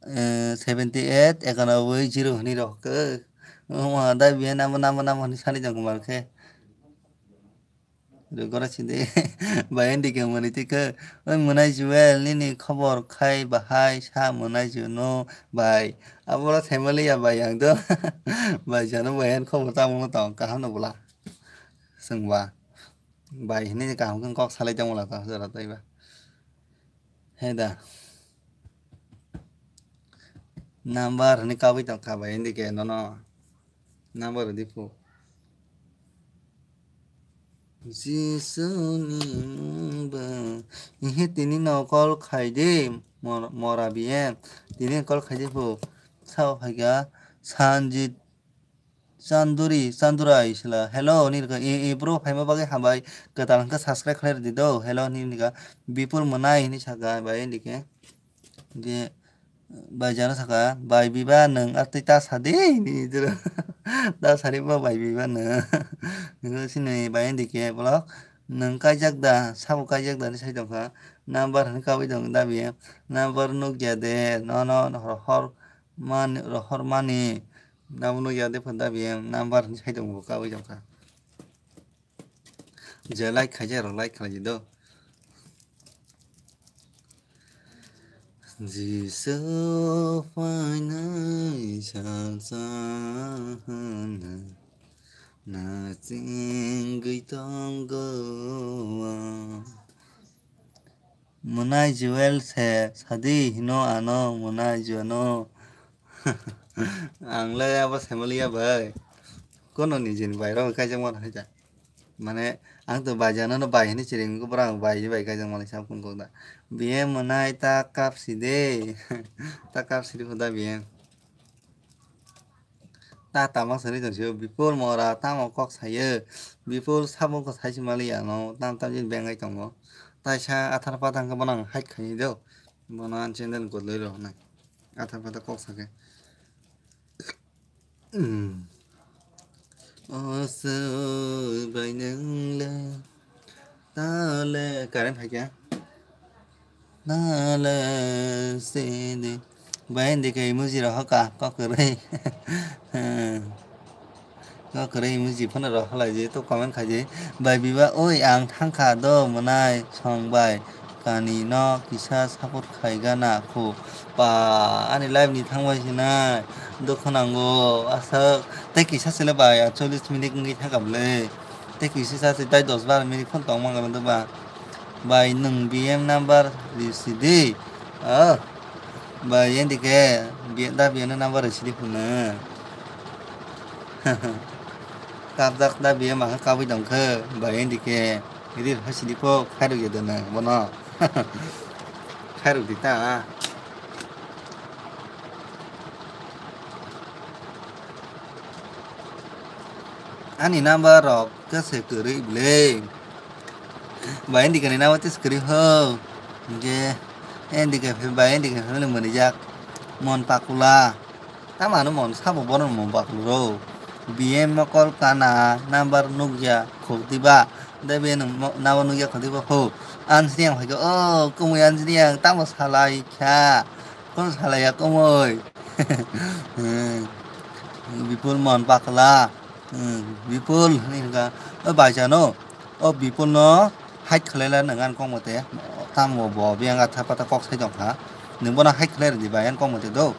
eh, seventy eight, ekanoboi, zero hinwi rok. Oh my, da biya number, number, number hinwi sani jang kumar khe. Rwgora sidi. Ba N D K mwnwi twi khe. Oi mwnai Joel, nini khobor khai bahai sa mwnai Joel no bai. Aboro family ya bai ang do. Bai jano bai ang khobor tamo no tong kaham no bwla. Swng ba. Bai hinwi kaham khe kok salai tong bwla ta jora tai ba. He da. Number hinwi kabui tong kha bai N D K nono. Number rwdi phu. Jisuni mungba. Ihe tini no call khai de mor-, mora biye. Tini call khai de phu. Sao phaikha Sanjit Chanduri, Chandura isla. Hello, ni ka, e, e, bro, phaima bagwi hambai. Kwtal hwnkhe subscribe khlai rwdi do. Hello, ni ka. Bipul mwnai hinwi saka bai N D K. Je, bai jana saka, bai biba nwng atwi ta sadi ni jero. Ta sari bo bai biba nwng. Nungkhe sini bai N D K vlog. Nwng kaijak da, sabo kaijak da ni sai tongkha. Number hinwi kabui tong da biye. Number nukya de, no, no, no, hor, hor mani, hor mani. Nabo nukya de phanda biye. Number hinwi sai tongbo kabui tongkha. Je like khaijak rok like khlai di do. Jisu phainai salsa hwnwi nachingwi tongo. Mwnai Joel se sadi hino ano mwnai Joel no. Ang le abo saimanliya bai. Kono ni jin bai rok kaijak mano hai ta. Mane ang to bai jano no bai hini chiring ko borang bai bai kaijak mano sa phun kok da. Biye mwnai ta kap si de. Ta kap si de khuda biye. Ta tama sari tong sio, Bipul mora tamo kok sayo. Bipul sabo ko sai si mali ano, tam tam jin bengai tongo. Tai sa athar patang ko bonang hike khai do. Bono an channel ko loi ro na. Athar pata kok sake. Hmm. O so bai nang le. Tale, current hai kya? Tale, sidi. Bai, hindi khe emoji rok hoka, kok kwrwi. Kok kwrwi emoji phano rok halai je, to comment khai je. Bai biba, oi, ang thangkha do, mwnai, song bai. Kani no kisa support khai gana khu. Pa, ani live ni thangbai sinai. Dukhu nango, aswk. Tei kisa sele bai, a chollish minute wngwi thangkha bwle. Tei kisa sa se tai dos bar minute phone tong mangala do ba. Bai nwng B M number risi di. Oh. Bai N D K, bi-, da B M number risi di phone. Kapjak da B M ang kabui tong khe, bai N D K. Rir hai sidi po khairok ya dana bono. Khairok di ta. Ani number rok khe se kwrwi bwle. Bai N D K ni number tes kwrwi ho. Hwnkhe N D K phe bai N D K phe mwnwi jak. Mon pakula. Tamo ano mon sabo bono mon pakula ro. B M mokol kana number nukya khuk diba. Da B M mo-, number nukya khuk diba ho. Ansini ang phaikha, oh, kumui ansini ang tamo salai kha. Kono salai ya kumui. Hmm. Bipul mon pakla. Hmm. Bipul hinwi hwnkha. O baisa no. O Bipul no hide khlai la nang ang kok mate. Tamo bo biyang atha pata kok sai tong kha. Nwng bono hide khlai rwdi bai ang kok mate do.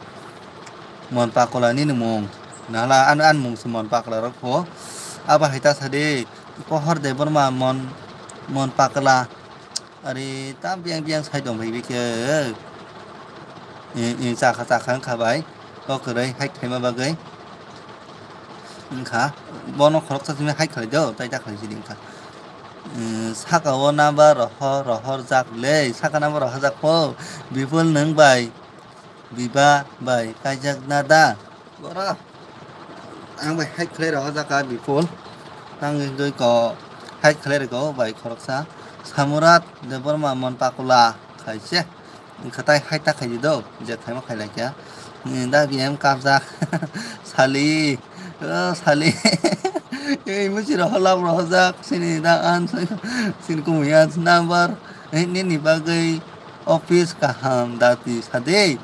Mon pakla nini mung. Nala an, an mung se mon pakla rok pho. Abo hai ta sa de. Pohor de borma mon, mon pakla. Ari tam biyang biyang sai tong bai bikhe. I, i, chakha, chakha wngkha bai. Kok kwrwi hide khaima bagwi. Wngkha, bono khoroksa simi hai khlai do, tai ta khlai sidi wngkha. Sakao naba rohor, rohor jak le, saka naba rohor jak pho, Bipul nwng bai, Biba bai kaijak na da? Bora, ang bai hai khlai rohor jak ka Bipul, tang doi ko hai khlai rego bai khoroksa, Samurat Debbarma mon pakula khaise. Wngkha tai hai ta khaidi do, je khaima khailai kha. Da biyang kapjak. Sali, o sali. Ei musi rohor lab rohorjak, sini da an, sini kumui an number. Nini bagwi office kaham dati sade.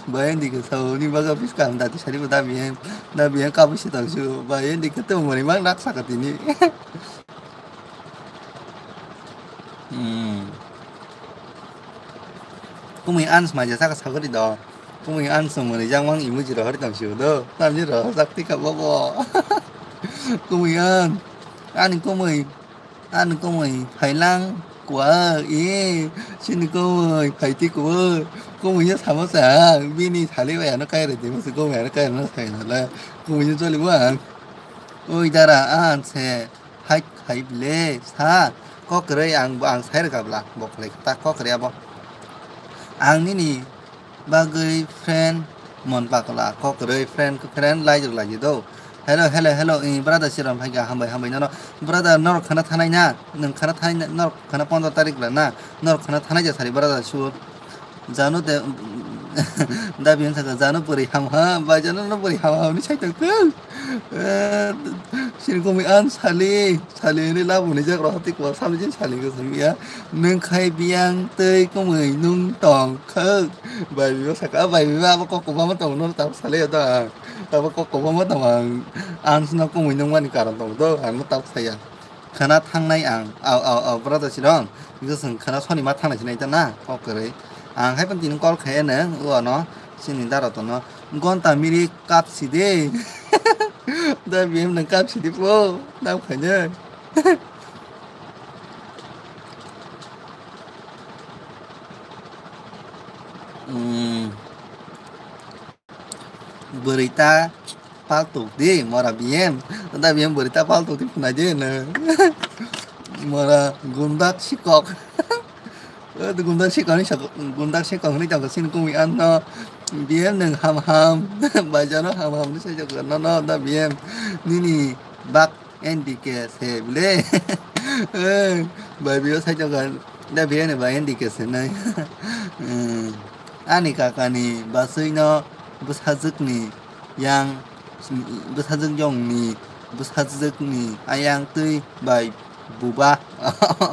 Bayang dikhe sao ni bagwi office kaham dati sadi bo da biyang, da biyang kabu si tangsu. Bayang dikhe to mori mang rak saka tini. Hmm. Kumui ans maja saka sagori do. Kumui ans mwnwi jang mang emoji rohori tong siu do. Tamni rohor jak tika bobo. Kumui an. Ani kumui. Ani kumui phailang kwa e. Sini kumui phaiti kwa. Kumui ya sama sa. Bini thali bai ano kai re di musi kumui ano kai no sai na la. Kumui joli wan. Oi dara an se. Hai khai bile sa, kok kwrwi ang, ang sai rwkha bla, bo khlai kha ta kok kwrwi abo. Ang nini bagwi friend mon pakla, kok kwrwi friend, friend lai rwk lai do. Hello, hello, hello, i brother Siron phai kha, hambai, hambai nono. Brother norok khana thanai na, nwng khana thanai na, norok khana pondro tarik la na, norok khana thanai ja sari brother Sur. Jano de, da biyang saka, jano bwrwi ham ha, bai jano no bwrwi ham ha, hwnwi sai tong khe. Eh, sini kumui an sali, sali hwnwi labo hwnwi jak rohor twi kwbang samni sini sali khe simi ya. Nwng khai biyang tei kumui nwng tong khe. Bai bibo saka, bai bibo abo kok kwbangma tongo, nono tabuk salai ya da. Abo kok kwbangma tongo ang, ang sino kumui nwng mani karon tongo do, ang no tabuk saya. Khana thangnai ang, au, au, au, brother Siron, hwnkhe chwng khana soni ma thangnai sinai ta na, kok kwrwi. Ang hai phano tini call khai eno, o ano, chini daro tono, gonta miri kap si de. Da biyam nang kap si di po, dam khainai. Hmm. Bwrwi ta paltuk di, mora biyem. Da biyem bwrwi ta paltuk di phunai di, no. Mora gundak sikok. O, gundak sikok ni sako, gundak sikok ni tangka sin kumi an no. Biyem nang ham ham. Baja no ham ham ni sai jok no, no, da biyem. Nini bak N D K se bile. Eh, bai biyo sai jok da biyem ba N D K se nai. Eh. Ani kakani bwswino bwsajwkni yang, bwsajwk yongni bwsajwkni ayang twi bai buba.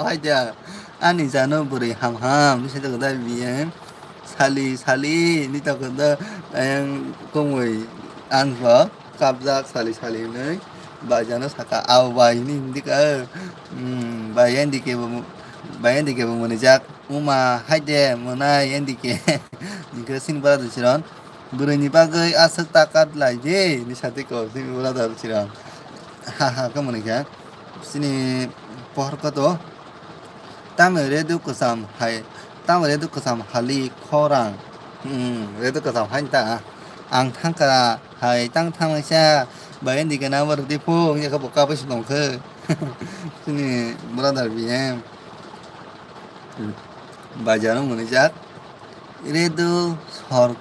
Haida ani jano bwrwi ham ham, bwsajwk da biyang sali sali ni tokon da ayang kumui ang bo. Kapjak sali sali hinwi bai jano saka, "Au bai," hinwi himdi ka, "Hmm, bai N D K bo mu-, bai N D K bo mwnwijak." "Uma, hai de, mwnai N D K." Hinkhe sini brother Chiron, "Bwrwini bagwi aswk takat lai de," hinwi sa twi ko sini brother Chiron. Ha ha khe mwnwi kha. Sini pohor koto. Tamo redo kwcham hai, tamo redo kwcham hali khorang. Hmm, redo kwcham hai ta. Ang thangkha hai tang thangnaisa bai N D K number di phu wngya khe bo kapui se tongkhe. Chini brother B M. Hmm. Bajar mwnwijak. Redo sor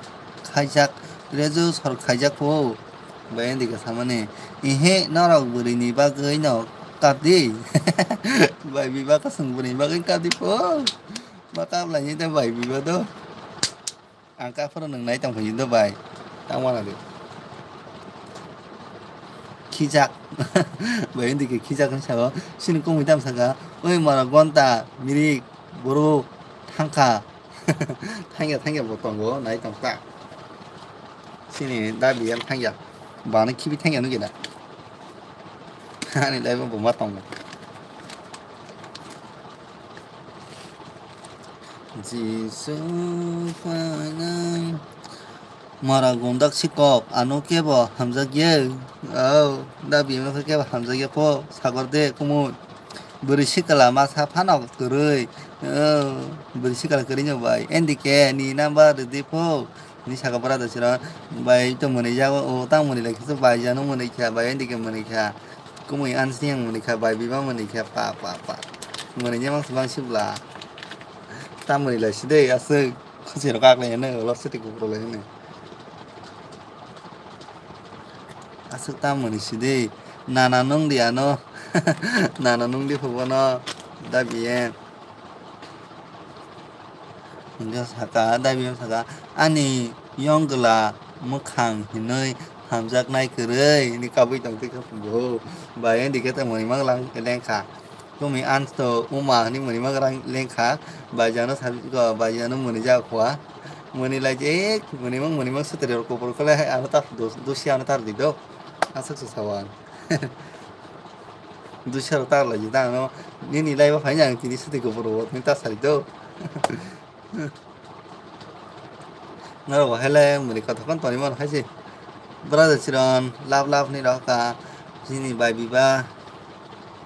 khaijak, redo sor khaijak phu. Bai N D K samani, "Ihe, norok bwrwini bagwi no kap di." Bai biba kwchwng bwrwini bagwi kap di po. Ma kap laini ta bai biba do. Ang kap phuru nwng nai tong phai do bai. Tang wana di. Khijak. Bai N D K khijak ni sabo. Sini kumui tam saka. Oi mara gonta, mirik, buru, thangkha. Thangya, thangya bo tongo, nai tong ta. Sini da biyang thangya. Bana khibi thangya nugya da. Ani lai bo ma tongo. Jisu phanang. Mara gundak sikok, ano kebo hamjakya. Oh, da biyang kebo hamjakya po, sagor de kumui. Bwrwi sikla masa phano kwrwi. Oh, bwrwi sikla kwrwi no bai. N D K ni number rwdi pho. Ni saka brother siro bai to mwnwi jago, o ta mwnwi lai khe bai jano mwnwi kha, bai ndike mwnwi kha. Kumui ansni ang mwnwi kha, bai biba mwnwi kha, pa, pa, pa. Mwnwi nyamang sibang sibla. Ta mwnwi lai sidai, aswk. Khosirok kak lai hwnwi, ulo swtwi kuphur lai hwnwi. Aswk ta mwnwi sidai. Nana nung di ano. Nana nung di phubono. Da biye. Hingke saka, da biye saka. Ani yongla mwkhang hinwi hamjaknai kwrwi. Hwnwi kabui tong twi kha phubo. Bai ndike ta mwnwi mang lang lengkha. Kumi ansto uma hwnwi mwnwi ma rang lengkha, baijano sabi ko, baijano mwnwi ja khwa. Mwnwi lai je, mwnwi mang, mwnwi mang sutri rok kopor kole hai ano tar dos, dosi ano tar di do. Aswk se sawan. Dosi rok tar lai je dang no, nini lai ba phai ang tini sutri kopor bo, ni ta sari do. Norok bo hai le mwnwi kothokon toni mano hai se. Brother Chiron, love love ni rok ka. Chini bai biba.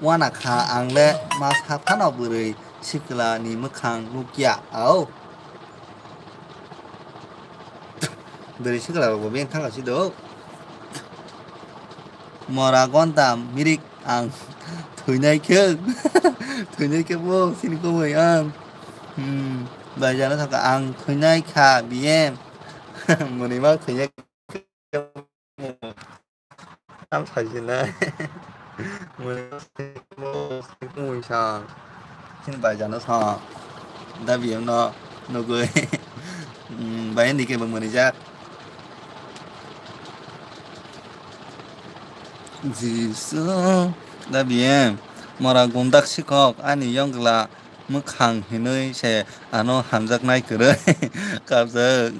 Wana kha ang le ma sa phano bwrwi sikla ni mwkhang nukya. Au. Bwrwi sikla rok bo beng thang si do. Mora gonta mirik ang thwinai khe, thwinai khe bo sini kumui ang. Hmm, bai jana thaka ang thwinai kha B M. Muni ma thwinai khe. Am sajinai. Muni ma thwinai khe bo sini kumui sang. Sini bai jana sa. Da B M no nugui. Hmm, bai ni khe bo muni jak. Jisu, da B M, mora gundak sikhok, ani yongla mwkhang hinui se ano hamjaknai kwrwi. Kabjak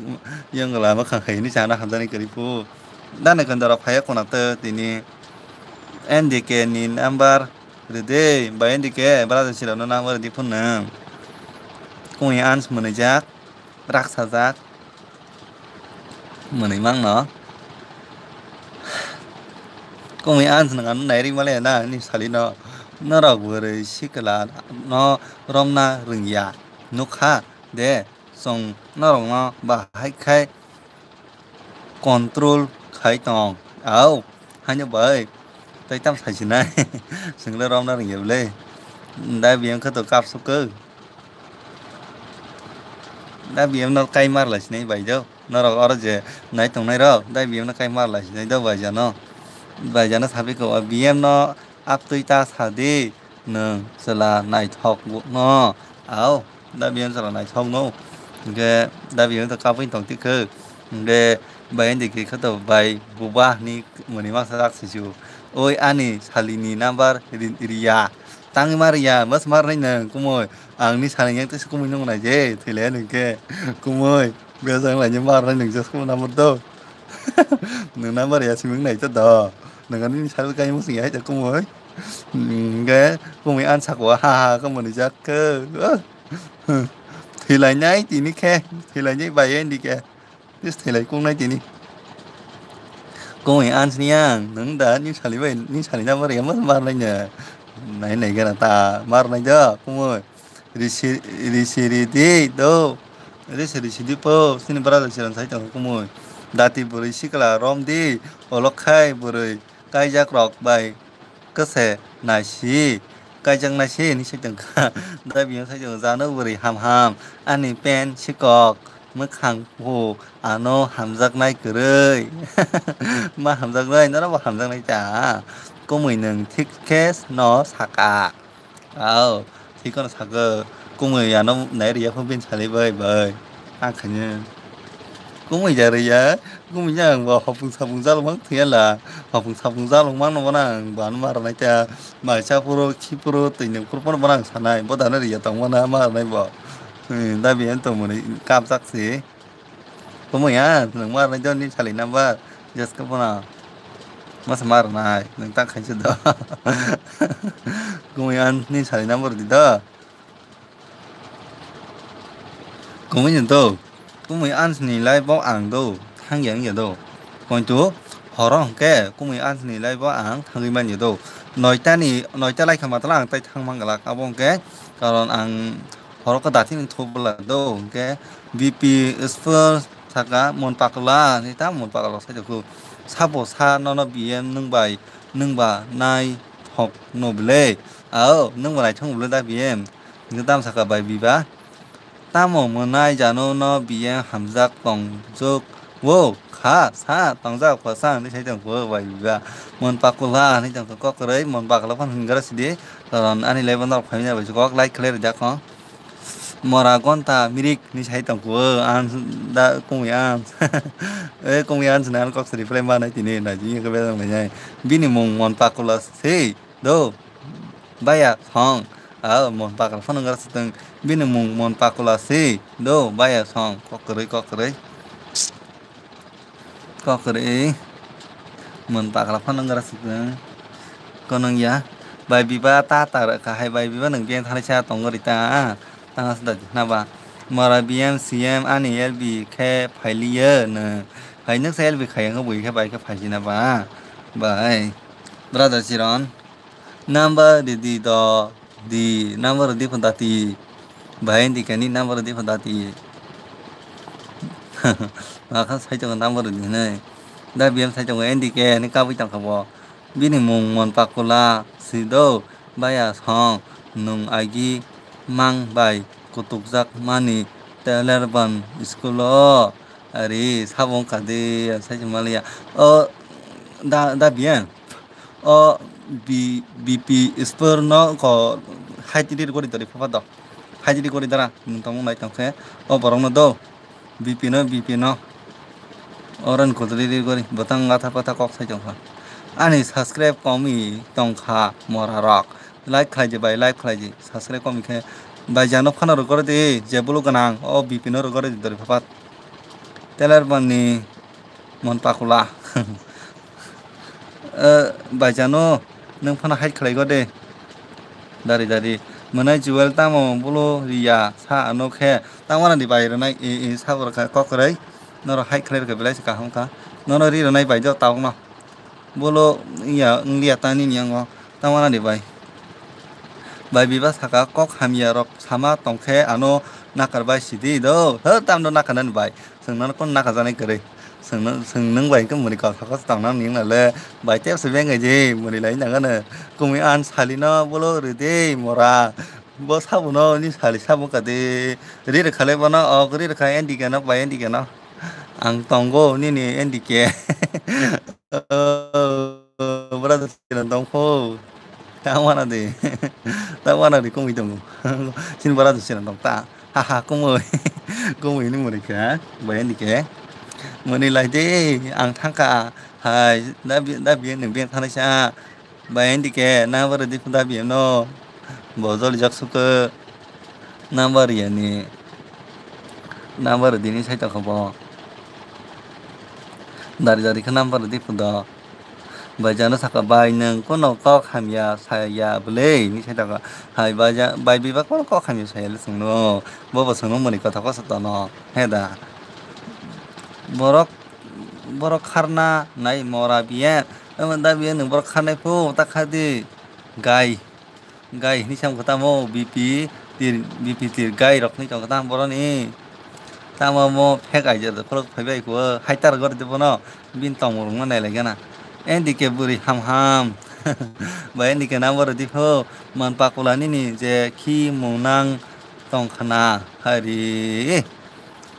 yongla mwkhang hai hinui se ano hamjaknai kwrwi phu. Da ni kondoro phaiya kuna to tini N D K ni number rwdi, ba N D K brother sirano number rwdi phone nang. Kung ans mwnwijak, raksajak. Mwnwi mangno. Kungwi ang jwnga nairwi male na ni salino. Norok bwrwi sikla no romna rwngya. Nukha de chwng norokno bahai khai control khai tong. Au, haino bai. Tai tam sai sinai. Chwngno romna rwngya bwle. Da biyang khe to kapsuk khe. Da B M no kai mar lai sinai bai do. Norok oro je nai tongnai rok, da B M no kai mar lai sinai do bai jano. Bai jano sabi ko, "B M no aptwi ta sa di, nwng chwla naithok no." Au, da B M chwla naithok no. Hingke da B M to kapui tong tikhe. Hingke bai ndi khe khato bai buba ni muni masa rak sisu. Oi ani salini number ri-, riya. Tangwi ma riya, mas mar nai nwng kumui. Ang ni salingya tei se kumui nung nai je, thwilai nung khe. Kumui, bejang lai ni mar nai nung je sukuma number do. Nung number ya siming nai ta do. Nung ani ni sal kai mung sing ya ta kumui. Nge, kumui an sakwa, ha ha, kumui ni jak khe. Thwilai nai tini khe, thwilai nai bai ndi khe. Tis thailai kungnai tini. Kungwi ansni ang, nwng da ni sali bai, ni sali na mar ya mar, mar nai nya. Nai nai gana ta, mar nai da, kungwi. Risi, risi ri di, do. Risi, risi di po, sini brother siran sai tong kungwi. Dati bwrwi sikla rom di, olok khai bwrwi. Kaijak rok bai kwse naisi, kaijak naisi hinwi sai tongkha. Da biyang sai tongo, jano bwrwi ham ham, ani pen sikok, mwkhang phu, ano hamjaknai kwrwi. Ma hamjaknai, norokbo hamjaknai ta. Kumui nwng thik khe no saka. Au, thik kono saka, kumui ano nai riya phung bini salai bai bai. Ang khainwi. Kumui ja riya, kumui ja ang bo hopung sapung jalmang thwiya la. Hopung sapung jalmang mano bono ang bo ano ma rwnai ta. Maisa phuru, khi phuru, twi nwng phuru bono ang sanai. Bo dano riya tong mano ma rwnai bo. Hmm, da biyang tongmani kapjak si. Kumui ya, nwng ma rwnai do ni sali number. Just ka bono. Masa ma rwnai, nwng ta khainsa do. Kumui ya ni sali number di do. Kumui ni do. Kumui ansni lai bo ang do. Thang ya wngya do. Pointu horo hwnkhe kumui ansni lai bo ang thangwi manya do. Noita ni, noita lai kha matla ang tai thang man glak. Abo hwnkhe karon ang horo khe dathini thopla do, hwnkhe B P Sports saka, "Mon pakla," hinwi tamo mon pakla rok sai tongkhu. Sabo sa nono B M nwng bai, nwng ba nai thok no bwle. Ao, nwng ba naithok no bwle da B M. Hinwi tamo saka bai biba. Tamo mwnai jano no B M hamjak tongjuk wo kha sa tongjak pha sa hinwi sai tongkhu bai biba. Mon pakla hinwi tongkhu kok kwrwi, mon pakla phano hinwi gra sidi. Toron ani level no phaimya bai kok like khlai rijak kho. Mora gonta mirik ni sai tongkhu, ang da kumi ang. E kumi ang sina kok sri play ma nai tini na ji ke bedang nai. Bini mung mon pakula se do. Baya song. A mon pakula phano ngar siteng. Bini mung mon pakula se do. Baya song. Kok kwrwi, kok kwrwi. Kok kwrwi. Mon pakla phano ngra sukung. Konong ya. Bai biba ta ta rwkha hai bai biba nwng beng thalai sa tong gori ta. Tanga sa da na ba. Mora B M C M ani L B khe phailiya nwng. Hai nwng sa L B khayang bui khe bai khe phaisina ba. Bai. Brother Chiron. Number di di do di number di pho dati. Bai N D K ni number di pho dati. Makha sai tongo number di hinwi. Da B M sai tongo N D K ni kabui tongkha bo. Bini mung mon pakula si do baya song nung agi mang bai kutukjak mani Telerban school o. Ari sabo wngkha de, sai se maliya. O da, da B M. O B-, B P spur no ko hai tiri gori tori papa do. Hai tiri gori dara, nwng tongmung nai tongkhe. O borok no do. B P no, B P no. Oran kudri ri gori, botang gatha patha kok sai tongkha. Ani subscribe komi tongkha mora rok. Like khlai di bai, like khlai di. Subscribe komi khe bai jano phano rwgori di, je bulu gwnang, o B P no rwgori di dori papa. Teler bani mon pakula. Eh, bai jano, nwng phano hai khlai go de. Dari dari. Mwnai Jewel tamo bulu riya sa ano khe. Tamo na di bai rwnai, e, e, sabo rwkha kok kwrwi. Noro hai khlai rwkha belai se kaham kha. Nono ri rwnai bai jo tabuk no. Bolo ya wngya ta nini yango. Tamo na di bai. Bai biba saka kok hamya rok sama tongkhe ano nakar bai sidi do. He tamno nakar nani bai. Sengno kon nakar janai kwrwi. Sengno, seng nwng bai khe muri kok saka tangna ning le. Bai tep se bengai je muri lai nangano. Kumi an salino bolo rwdi mora. Bo sabuno ni sali sabu kadi. Ri rwkha le bono ok ri rwkha N D K no bai N D K no. Ang tongo nini N D K. Brother sina tong pho. Ta wana de. Ta wana de kumi tongo. Sin brother sina tong ta. Ha ha kumi. Kumi ni muri kha. Bai N D K. Muni lai de ang thangka. Hai da bi da bi ni bi thanai sa. Bai N D K number di pho da B M no. Bo joli jak sukhe number yani. Number dini sai tokha bo. Dari dari khe number di pho do. Bai jano saka bai nwng kono kok hamya saya bwle ni sai tokha. Hai bai ja bai biba kono kok hamya saya le sungno. Bo bo sungno muni kotha kosa tono. He da. Borok borok kharna nai mora biya. Omo da biya nwng borok kharnai phu ta kha di. Gai. Gai hinwi sam kha tamo B P tir, B P tir gai rok hinwi tong kha tamo boroni. Tamo mo phek aija da khulok phai bai kho hai tar gor de bono bin tong rok ma nai lai gana. N D K bwrwi ham ham. Bai N D K number di pho man pakula nini je khi mung nang tong khana hari.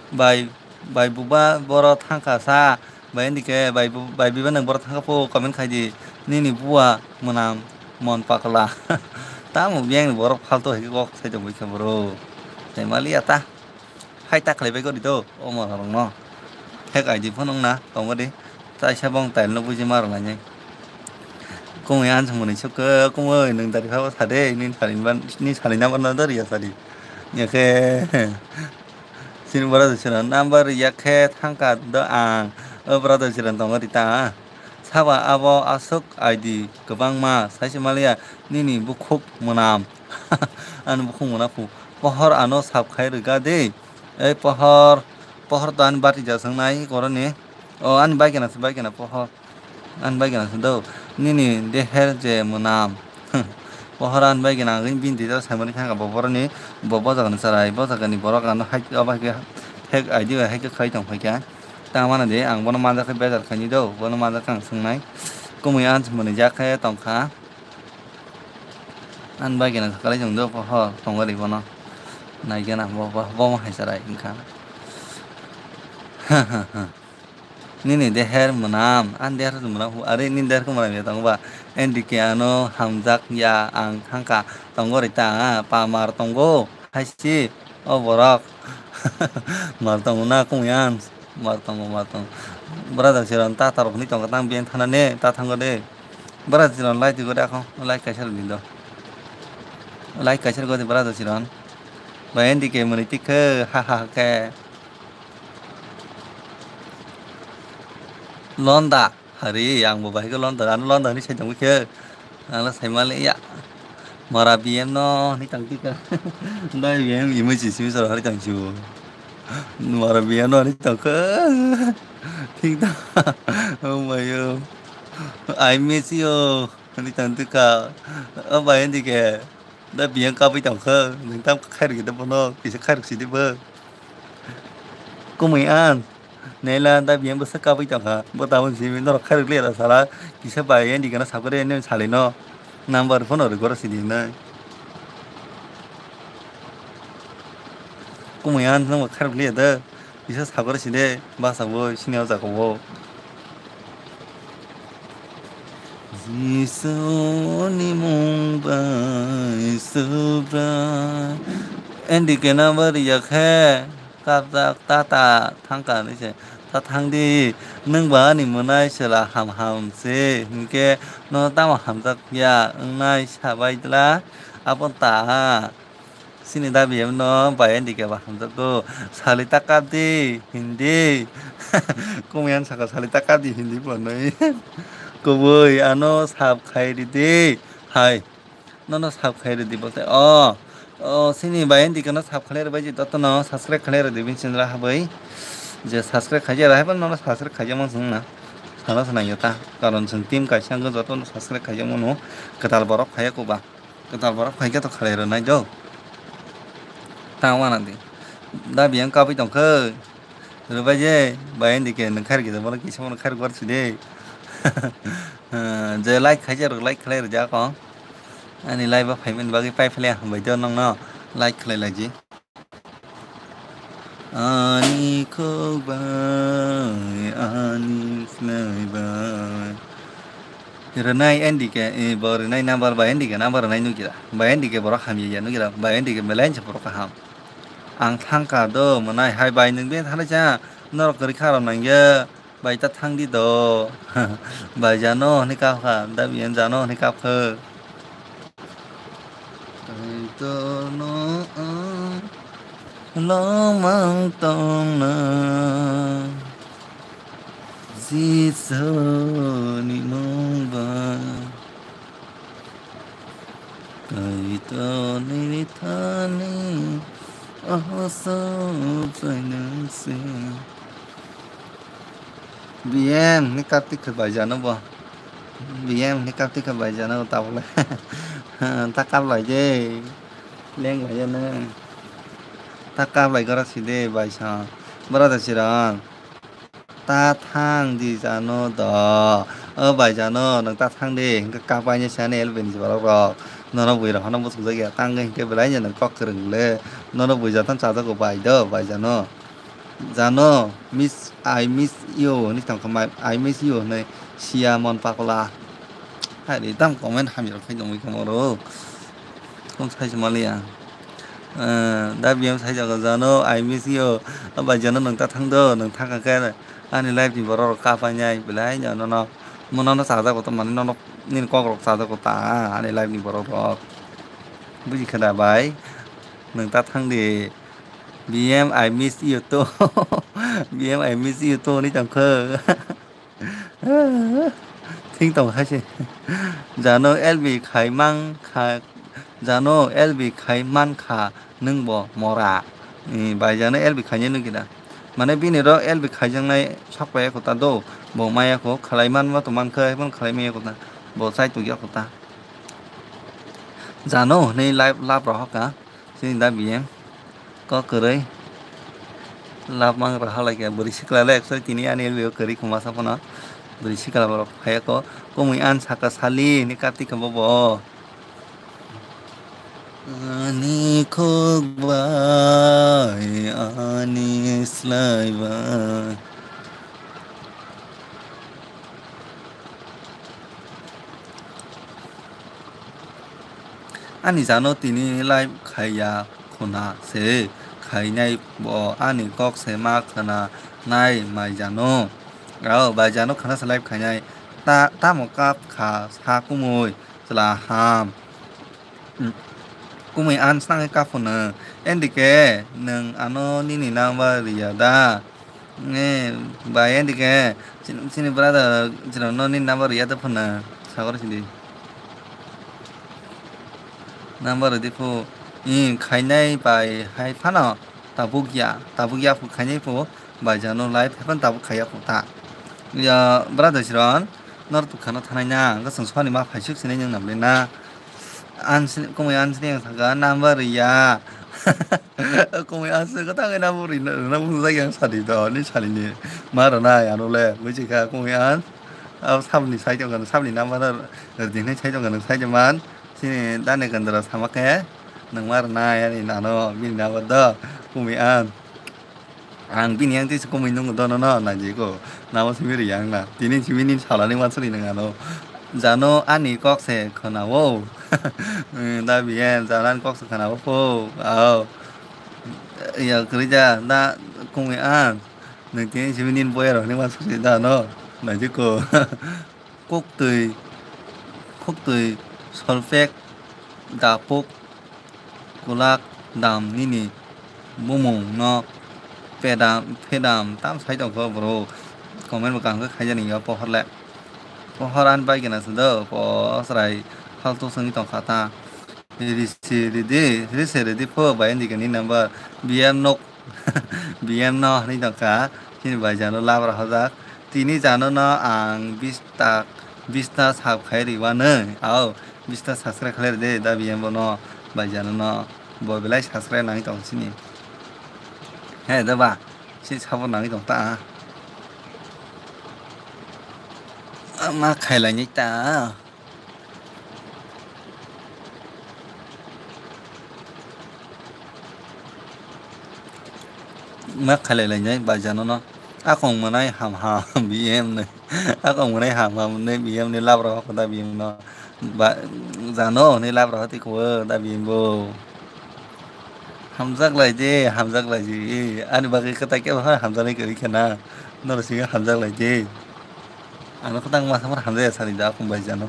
Bai Bai buba boro thangkha sa, bai N D K, bai bu-, bai biba nwng boro thangkha pho comment khai di, nini buwa mwnam mon pakla. Tamo biyang ni borok phalto hai khe kok sai tongwi khe bro. Tei maliya ta. Hai ta khlai bai gori do, o mora rok no. Hack I D phone wngna, tongo di. Taisa bong tail no buji ma rwlainai. Kumui ansumuni sukhe, kumui nwng dari phabo sade, nini salini ban-, nini salini number no doriya sadi. Yakhe. Sini brother sino number yakhe thangka do ang. O brother sino tongo rita. Saba abo aswk I D kwbangma saisi maliya nini bukhuk mwnam. Ani bukhuk mwnaphu. Pohor ano sab khai rwga de. Ei pohor, pohor to ani bati jaswk nai koroni. O ani bai kena se bai kena pohor. Ani bai gana do. Nini deher je mwnam. Pohor ani bai gana agin bini detail saimani thangka bo boroni bo bojagani charai bojagani borok ano hai obo hai khe fake I D bai haikhe khlai tong phaikha. Tamo ano de ang bono manjakhe bejar khaini do, bono manjakhe ang swngnai. Kumui ang mwnwijak khe tongkha. Ang bai gana sakalai chwng do, ho, tongo ri bono. Naigena bo, bo, bo hai chwrai wngkha. Nini deher mwnam, ang deher mwnam, are nini deher mwnam ya tongo ba. N D K ano hamjak ya ang thangkha, tongo ri ta, pa mar tongo, haisi, o borok. Mar tongo na kung yan, mar tongo, mar tongo. Brother siron ta tarok ni tongo tang bien thana ne, ta thango de. Brother siron like di gode akho, like kaisa di do. Like kaisa gode brother siron. Ba N D K mwnwi tikhe, ha ha ha khe. Londa, hari, ang bo bahai khe londa, ano londa hinwi sai tongwi khe. Ano sai mali ya. Mora B M no hinwi tong tikha. Dai B M emoji simi soro hari tong sibo. Mora B M no hinwi tong khe. Thik da. Oh my God. I miss you. Hinwi tong tikha. O bai N D K. Da biyang kabui tongkha, nwng tam khairok da bono, kisa khairok sidi bo. Kumui an, nela da biyang bwsa kabui tongkha, bo tabuk simi norok khairok liya da sala, kisa bai N D K no sakori nini salino, number phone rwgoro sidi hinwi. Kumui an nwng bo khairok liya da. Kisa sakori side, basa bo sini o jaga o. Jisuni mung bai subra. N D K number ya khe, kapjak tata thangka ni se. Ta thang di, nwng ba ani mwnai chwla ham ham se, hinkhe no tamo hamjak ya wngnai sabai dwla, abo ta. Chini dabi emno bai N D K ba hamjakgo. Sali ta kap di, hindi. Kumui ang saka sali ta kap di, hindi bo nui. Kubui ano sab khai ridi. Hai. Nono sab khai ridi bote. O. O, chini bai N D K no sab khlai rwbai je, jotono subscribe khlai rwdi bini channel habai. Je subscribe khaijak rw hai phano nono subscribe khaijak mano chwng na. Sana sana yota. Karon chwng team kaisa wngkha jotono subscribe khaijak mano. Kwtal borok khaiya kuba. Kwtal borok phaikhe to khalai rwnai do. Ta wana di. Da biyang kabui tongkhe. Rwbai je, bai N D K nwng khair kisa bono kisa bono khair gor sidi. Je like khaijak rok like khlai rwjak o. Ani live o phaimani bagwi pai phle hambai do nongno like khlai laji. Ani khok bai, ani phlai bai. Rwnai N D K, eh, bo rwnai number bai N D K number rwnai nukira. Bai N D K borok hamya ya nukira. Bai N D K belai se borok kaham. Ang thangka do mwnai hai bai nwng be thanglaisa norok kwrwi kha rok nangya. Bai ta thang di do. Bai jano hwnwi kap kha, da biyan jano hwnwi kap kha. Kaitorno ang lomang tongna Jisuni mung bai. Kaitorni thani aswk khlainang se. B M ni Kartik khe bai jano bo. B M ni Kartik khe bai jano tabole. Ta kap lai je. Leng lai jano. Ta kap lai gora side bai sa. Brother Chiron. Ta thang di jano do. O bai jano, nwng ta thang di. Hinkhe kapaini sani L B ni borok rok. Nono bui rok hano bwswk jak ya. Tang hinkhe belai no nwng kok kwrwng le. Nono bui jathan chajago bai do, bai jano. Jano, miss, I miss you hinwi tongkha mai, I miss you hinwi siya mon pakla. Hai ri tam comment hamya rok khai tongwi khe moro. Kung sai se maliya. Eh, da biyam sai jago jano, I miss you. Aba jano nwng ta thang do, nwng thang khe ani life ni borok rok kapai nai belai no nono. Mono no chajago to mani nono nini kok rok chajago ta ani life ni borok rok. Buji khe da bai. Nwng ta thang di. B M I miss you too. B M I miss you too ni tongkho. Thing tong hai se. Jano L B khai mang kha, jano L B khai man kha nwng bo mora. Eh, bai jano L B khainai nukida. Mane bini ro L B khaijaknai sok pai kho ta do. Bo maya kho khlai man ma to man kha, hai phano khlai maya kho ta. Bo chai tugya kho ta. Jano hwnwi live lab rohor ka. Chini da B M. Kok kwrwi. Lab mang rw halai khe bwrwi sikla le actually tini ani elbio kwrwi khuma sa phano. Bwrwi sikla borok phai kho. Kumui an saka sali hwnwi kati kha bobo. Ani khuk bai, ani slai bai. Ani jano tini live khaiya khuna se khainai bo ani kok se ma khna nai mai jano. Ao bai jano khna se live khainai ta tamo kap kha sa kumui chwla ham. Kumui an snang khe kaphunw. N D K, nwng ano nini number riya da? Nge, bai N D K, chini, chini brother, chini no nini number riya da phunw. Sagor sidi. Number ridi phu. I khainai bai hai phano tabuk ya, tabuk ya phu khainai phu. Bai jano live happen tabuk khaiya kho ta. Ya brother Chiron, nor tu khana thanai na, ang kasang soni ma phaisuk sinai nang namle na. An sin, kumui an sin yang saka number ya. Kumui an sin kata ngai number ri na, na bung zai yang sadi do, ni sadi ni. Ma rana ya no le, bui chika kumui an. Ab sabni sai tong kan, sabni number na, dinai sai tong kan, sai man. Sini dane kan dara sama ke, nang ma rana ya ni nano, bini number do, kumui an. Ang bini yang tisa kumui nung dono no naijiko. Namo simi ri yang na. Tini simi ni salani wansuri nang ano. Jano ani kok se khonao. Da biyen jano ani kok se khonao pho. Ao. Ya krija da kumui an. Nang tini simi ni boya rok ni wansuri da no. Naijiko. Koktwi, koktwi solpek dapuk kwlak dam nini bumung no pedam, pedam tam sai tongkho bro. Comment bo kaham khe khaijani yo pohor le. Pohor ani bai gana se do, po chwrai halto swngwi tongkha ta. Risi ridi, risi ridi pho bai ndi gani number B M nok. B M no hwnwi tongkha, chini bai jano labra hojak. Tini jano no ang bista, bista sub khai riwano. Ao, bista subscribe khlai ride da B M bono bai jano no. Bo belai subscribe nangwi tong chini. He da ba, si sabo nangwi tong ta. Ma khailai ni ta. Ma khailai lainai bai jano no. Akong mwnai ham ham B M ni. Akong mwnai ham ham ni B M ni labra hokda B M no. Ba jano ni labra hoti ko da B M bo. Hamjak lai de, hamjak lai ji. Ani bagwi kwtai kebo hamjaknai kwrwi khe na. Noro simi hamjak lai de. Ano kwtang masa mar hamjaya sani da akung bai jano.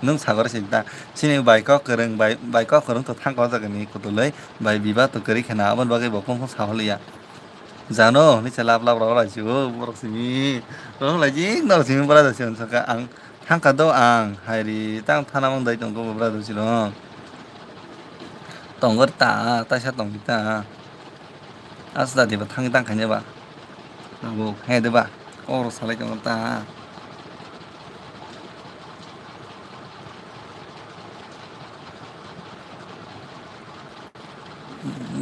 Nung sagor si da. Sini bai kok kwrwng, bai, bai kok kwrwng to thang ko jaga ni kutuloi. Bai biba to kwrwi khena abon bagwi bo kung kung saholiya. Jano, ni se lap lap rok lai si o, borok simi. Rok lai jing, norok simi bora jasi on saka ang. Thangka do ang, hairi tang thana mang dai tong ko bora do si rok. Tongor ta, taisa tong ta. Asda diba thang tang khaine ba. Nabo hai diba. Kok rok salai tong ta.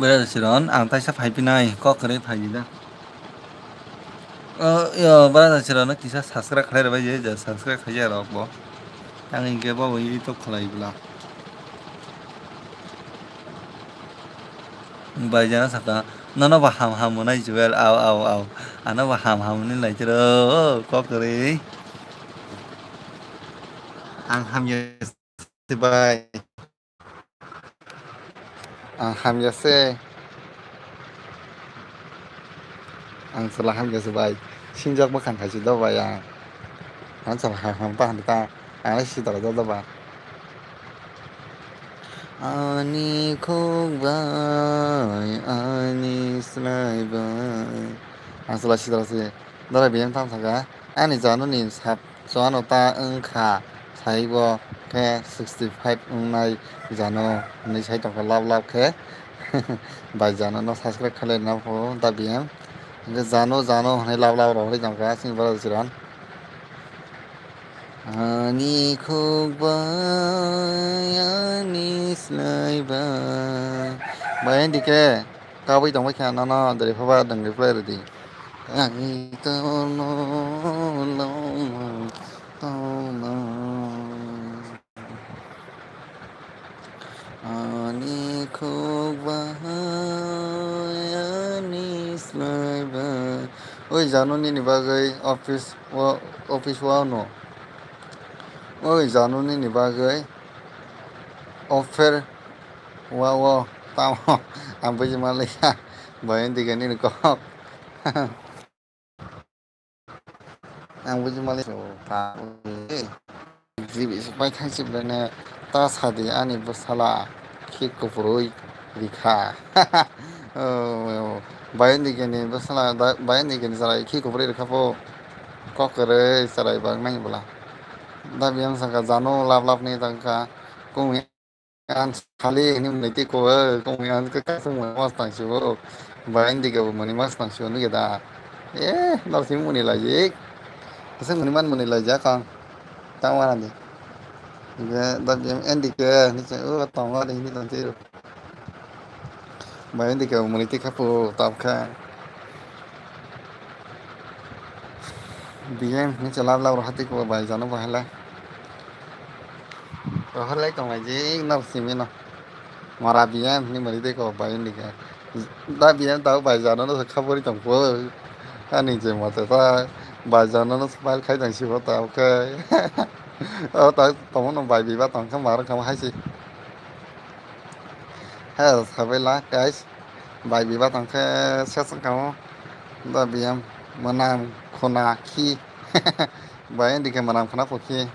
Brother Chiron, ang taisa phai pinai, kok kwrwi phai di da. Oh, yo, brother Chiron, kisa subscribe khlai rwbai je, je subscribe khaijak rok bo. Ang hinkhe bo YouTube khlai bwla. Bai jana saka, nono bo ham ham mwnai Joel, au, au, au. Ano bo ham ham mwnai lai chiro, kok kwrwi. Ang hamya se bai. Ang hamya se. Ang chwla hamya se bai. Sinjak bwkhang khai si do bai ang. Ang chwla ham ham ta han ta. Ang le si dara do do ba. Ani khuk bai, ani slai bai. Ang chwla si dara se. Dara biyang tam saka. Ani jano ni sap Chuano ta wngkha, saibo khe sixty five wngnai jano hwnwi sai tongkha lab lab khe. Bai jano no subscribe khlai rwna pho da B M. Hwnkhe jano jano hwnwi lab lab rw phai tongkha chini brother Chiron. Ani khuk bai, ani slai bai. Bai, N D K. kabui tongbai kha, nono dere phaba nwng reply rwdi. Ani tono lama tona. Ani khuk bahai, ani slai bai. Oi, janu nini bagwi office wa, office wa no. Oi, janu nini bagwi offer wa o tamo ang buji manliya. Bayang dikhe nini kok. Ang buji manliya. Jibi pai thang sibla ne ta sadi ani bwsala khi kupurwi rikha. Bayang dikhe ni bwsala, bayang dikhe ni chwrai khi kupurwi rikha po. Kok kwrwi chwrai bang nai bwla. Da biyang saka janu lap lap ni tangkha. Kung Ang sali hwnwi mwnwi tei kok, kok mui ang khe kasung mui mas tang sio. Ba Indigo bo mwnwi mas tang sio nugya da. Eh, nor simi mwnwi laijik. Kasung mwnwi man mwnwi laijak ang. Tang wana di. Hingke da biyang Indigo hwnwi se o tongo de hwnwi tang sio. Ba Indigo bo mwnwi tei khapu tabkha. Biyang hwnwi se lab lab roha tei kok bai jano bo hala. Rohorlai tonglai je nor simi no. Mora biyam hwnwi mari tei kok bai Indigo. Da biyam tao bai jano no khabori tong po. Ani je mote ta bai jano no smile khai tang sibo tao khe. O ta tomo no bai biba tong khe maro kamo hai se. Hel sabai la guys. Bai biba tong khe sesong kamo. Da biyam mwnam khuna khi. Bai Indigo mwnam khuna pokhi.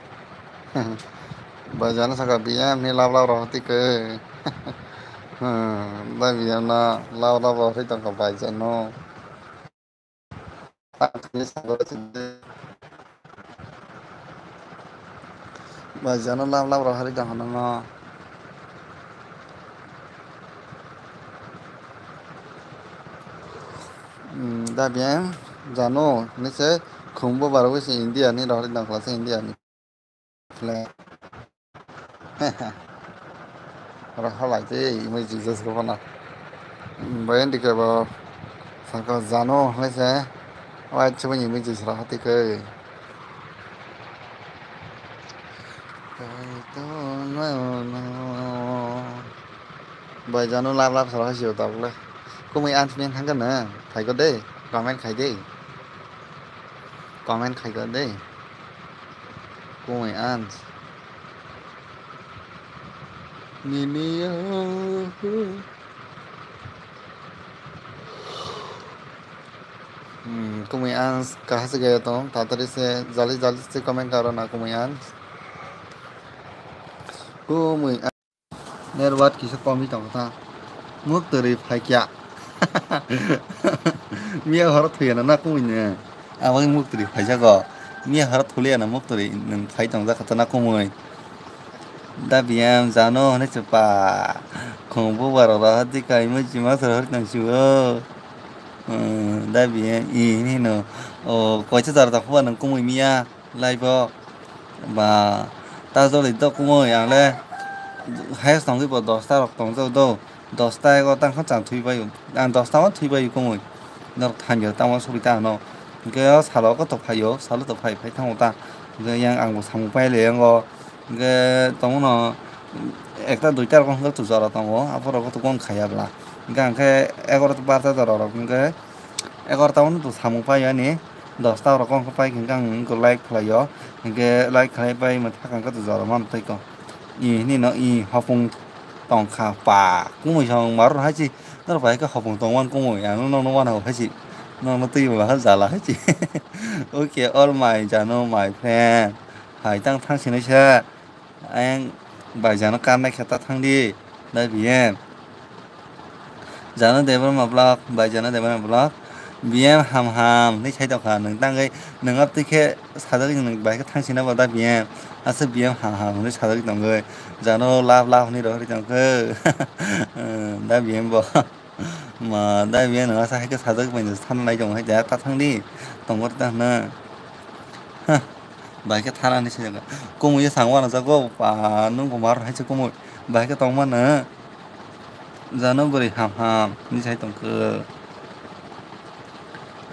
Bai jano saka biyam ni lab lab rohor twi khe. Hmm, da biyam no lab lab rohor twi tongkha bai jano. Bai jano lab lab rohor twi tongkha no. Hmm, da biyam jano ni se khumbo barwi se India ni rohor twi tongkha se India ni. Oro halai tei emoji Jesus ko phano. Bai Indigo bo saka jano hwnwi se white se emoji sra hati khe. Bai jano lab lab sra hasi o tabuk le. Kumui answer thangkha na phaikho de, comment khai de. Comment khai kha de. Kumui ans. Nini yo. Hmm, kumui ans kaha se gaya tong, tatari se jali jali se comment karo na kumui ans. Kumui Network kisa komwi tongo ta. Muk twi phaikya. Miya horo thuya na, na kumui ne. Abo muk twi phaijago. Miya horo thuliya na muk twi nwng phai tongjak kha ta na kumui. Da biyam jano hwnwi se pa. Khumbu barok rok hadi kaimui chima sor hori tong sibo. Hmm, da biyam i hino. O koisa jar ta khuba nwng kumui miya. Live o ba ta joli to kumui ang le highest tongwi bo dosta rok tongjak do, dosta ego tang kha chang thwi bai ang dosta o thwi bai kumui norok thamya tamo sugwi ta ano hwnkhe o salo koto phaio salo to phai phai thango ta hwnkhe yang ang bo samung pai le yango hwnkhe tongmano ekta duita rok wngkha jora tongo aphuru koto gon khaiya bwla hwnkhe ang khe egaroh ta barta jora rok hwnkhe egaroh ta o samung pai ani. Dosta rok wngkha pai hwnkhe ang wngkha like khlaio, hwnkhe like khlai pai motha kangkha to jora mano tei kok. I hwnwi no i hopung tongkha pa kumui song marwr hai se norok bai khe hopung tongmani kumui ang nokno wana hai se nokno twi ba jala hai se. Okay, all my jano my friend hai tang thang sinai sa. Ayang bai jano karnai khe ta thang di, da biyem. Jano Debbarma vlog, bai jano Debbarma vlog. Biyem ham ham hwnwi sai tongkha, nwng tangwi nwng ap twi khe sajagwi nwng bai khe thang sina bo da biyem. Aswk biyem ham ham hwnwi sajagwi tongwi. Jano love love hwnwi rohorwi tongkha. Da biyem bo. Ma, da biyang nang asa hai khe sajak bai thana nai tong hai da ta thang di. Tongor ta hna. Ha, bai khe thana ni sajak. Kumui ye sangwa na jago, pa, nung bo mar hai se kumui. Bai khe tong ma na. Jano bwrwi ham ham hinwi sai tongkhe.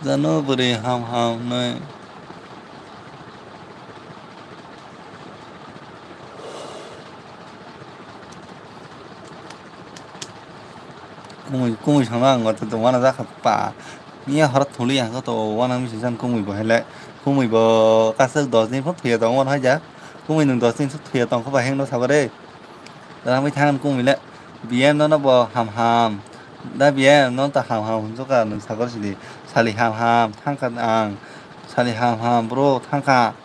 Jano bwrwi ham ham hinwi. Kumui, kumui sama ang to wana jakha pa. Miya horo thuli ang to wana misi jan kumui bo hele. Kumui bo kasuk dos din pho thuya tong wana haja. Kumui nung dos din thuya tong kho ba heng no sabare. Rangwi thangan kumui le. B M no no bo ham ham. Da B M no ta ham ham hwnjok ka nung sakor sidi. Sali ham ham thangkha ang. Sali ham ham bro thangkha.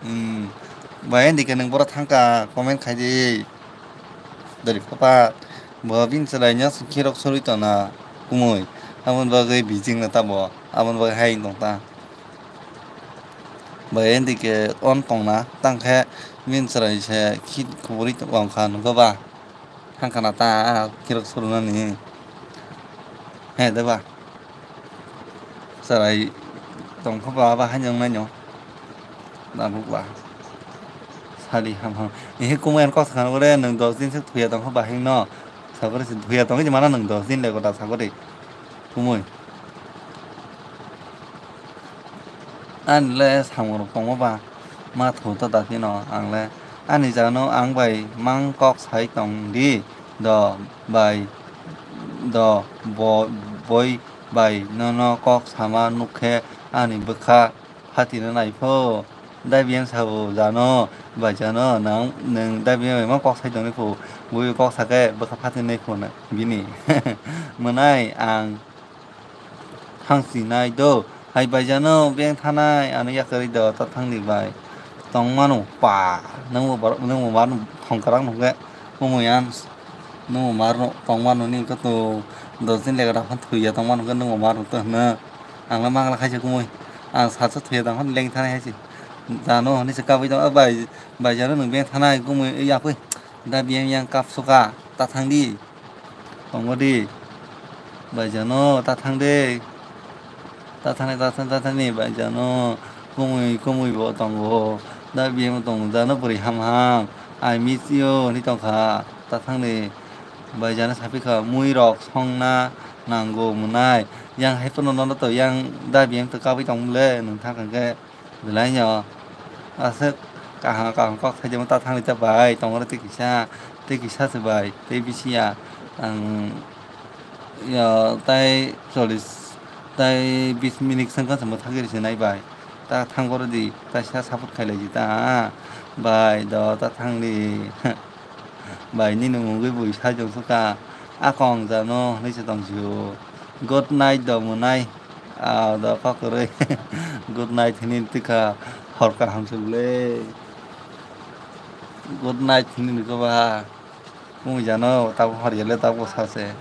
Hmm. Bai endi ke nung boro thangkha comment khai di. Dari papa. Bo bin chwrai no khirok sorwi tona kumui. Abon bagwi bijing na tabo. Abon bagwi hai tong ta. Bai endi ke on tongna tangkhe bin chwrai se khit kuburi tongkha nukgo ba. Thangkhana ta khirok surunani. He de ba. Chwrai tongkha ba ba haino wngnai no. Nabuk ba. Sali ham ham. Ehe kumui ang kok sakha nukgo de nwng dos din se thuya tongkha ba hino. Sakori se thuya tongwi mano nwng dos din le gota sakori. Kumui. Ani le samung rok tongma ba ma thu ta da phino ang le ani jagano ang bai mang kok sai tong di do bai do bo boi bai nono kok sama nuk khe ani bwkha phatina nai pho. Dai biyang sabo jano bai jano nang nwng dai biyang bai ma kok sai tong nai pho bui kok sa khe bwkha phatina nai pho na bini mwnai ang. Thang sinai do. Hai bai jano beng thanai ano yakarwi do ta thangni bai. Tong mano pa. Nangbo bar-, nangbo mar thong kwrak nungkhe kumui ang. Nangbo mar tong mano ni khe to dos din lega da phan thuya tong mano khe nangbo mar to hwno. Ang le mangla khaisa kumui. Ang sacha thuya tong phan leng thanai hai se. Jano hwnwi se kabui tong bai, bai jano nwng beng thanai kumui yapui. Da biyang yang kap suka ta thang di. Tongo di. Bai jano ta thang de. Ta thang de, ta thang, ta thang ni bai jano. Kumui, kumui bo tongo. Da biyang tongo. Jano bwrwi ham ham. I miss you hinwi tongkha. Ta thang de. Bai jano sapikha. Mui rok songna nango mwnai. Yang hai phano nono to yang da biyang to kabui tong le. Nwng thang khe. Belai no aswk kaham kaham kok saijamo ta thangwi ta bai tongmani tei kisa tei kisa se bai tei bisi ya ang yo tai chollish tai bis minute swngkha se mwthangwi se nai bai ta thang boro di ta sa support khailai di ta bai do ta thangdi. Bai nini mungwi bui sajwk swkha. A kong jano hinwi se tong sio. Good night do mwnai. Ah, do kok kwrwi. Good night hinwi twkha. Hor kaham se bwle. Good night hinwi nukha ba. Mui jano tabuk hor yele tabuk sa se.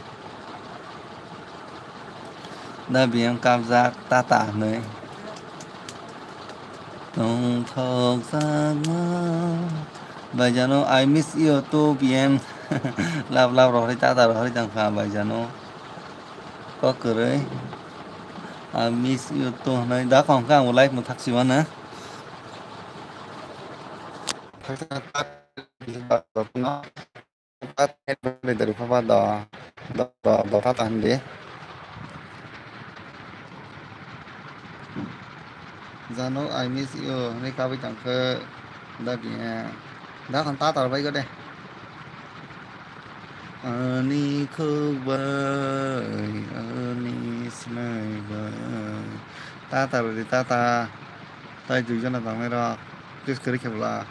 Da biyang kapjak tata hinwi. Tongthokjakma. Bai jano, I miss you too, B M. Love, love, rohorwi tata, rohorwi tangkha, bai jano. Kok kwrwi. I miss you too, hinwi da kong khe ang bo live mwthak si mano. Thak thak. Dari pha ba do, do, do, do ta ta hindi. Jano, I miss you, hinwi kabui tong khe, da bini, da khan ta tar bai gode. Ani khuk bai, ani sinai bai. Ta tar di, ta ta. Tai dui jona tong nai rok, kiss kwrwi khe bwla.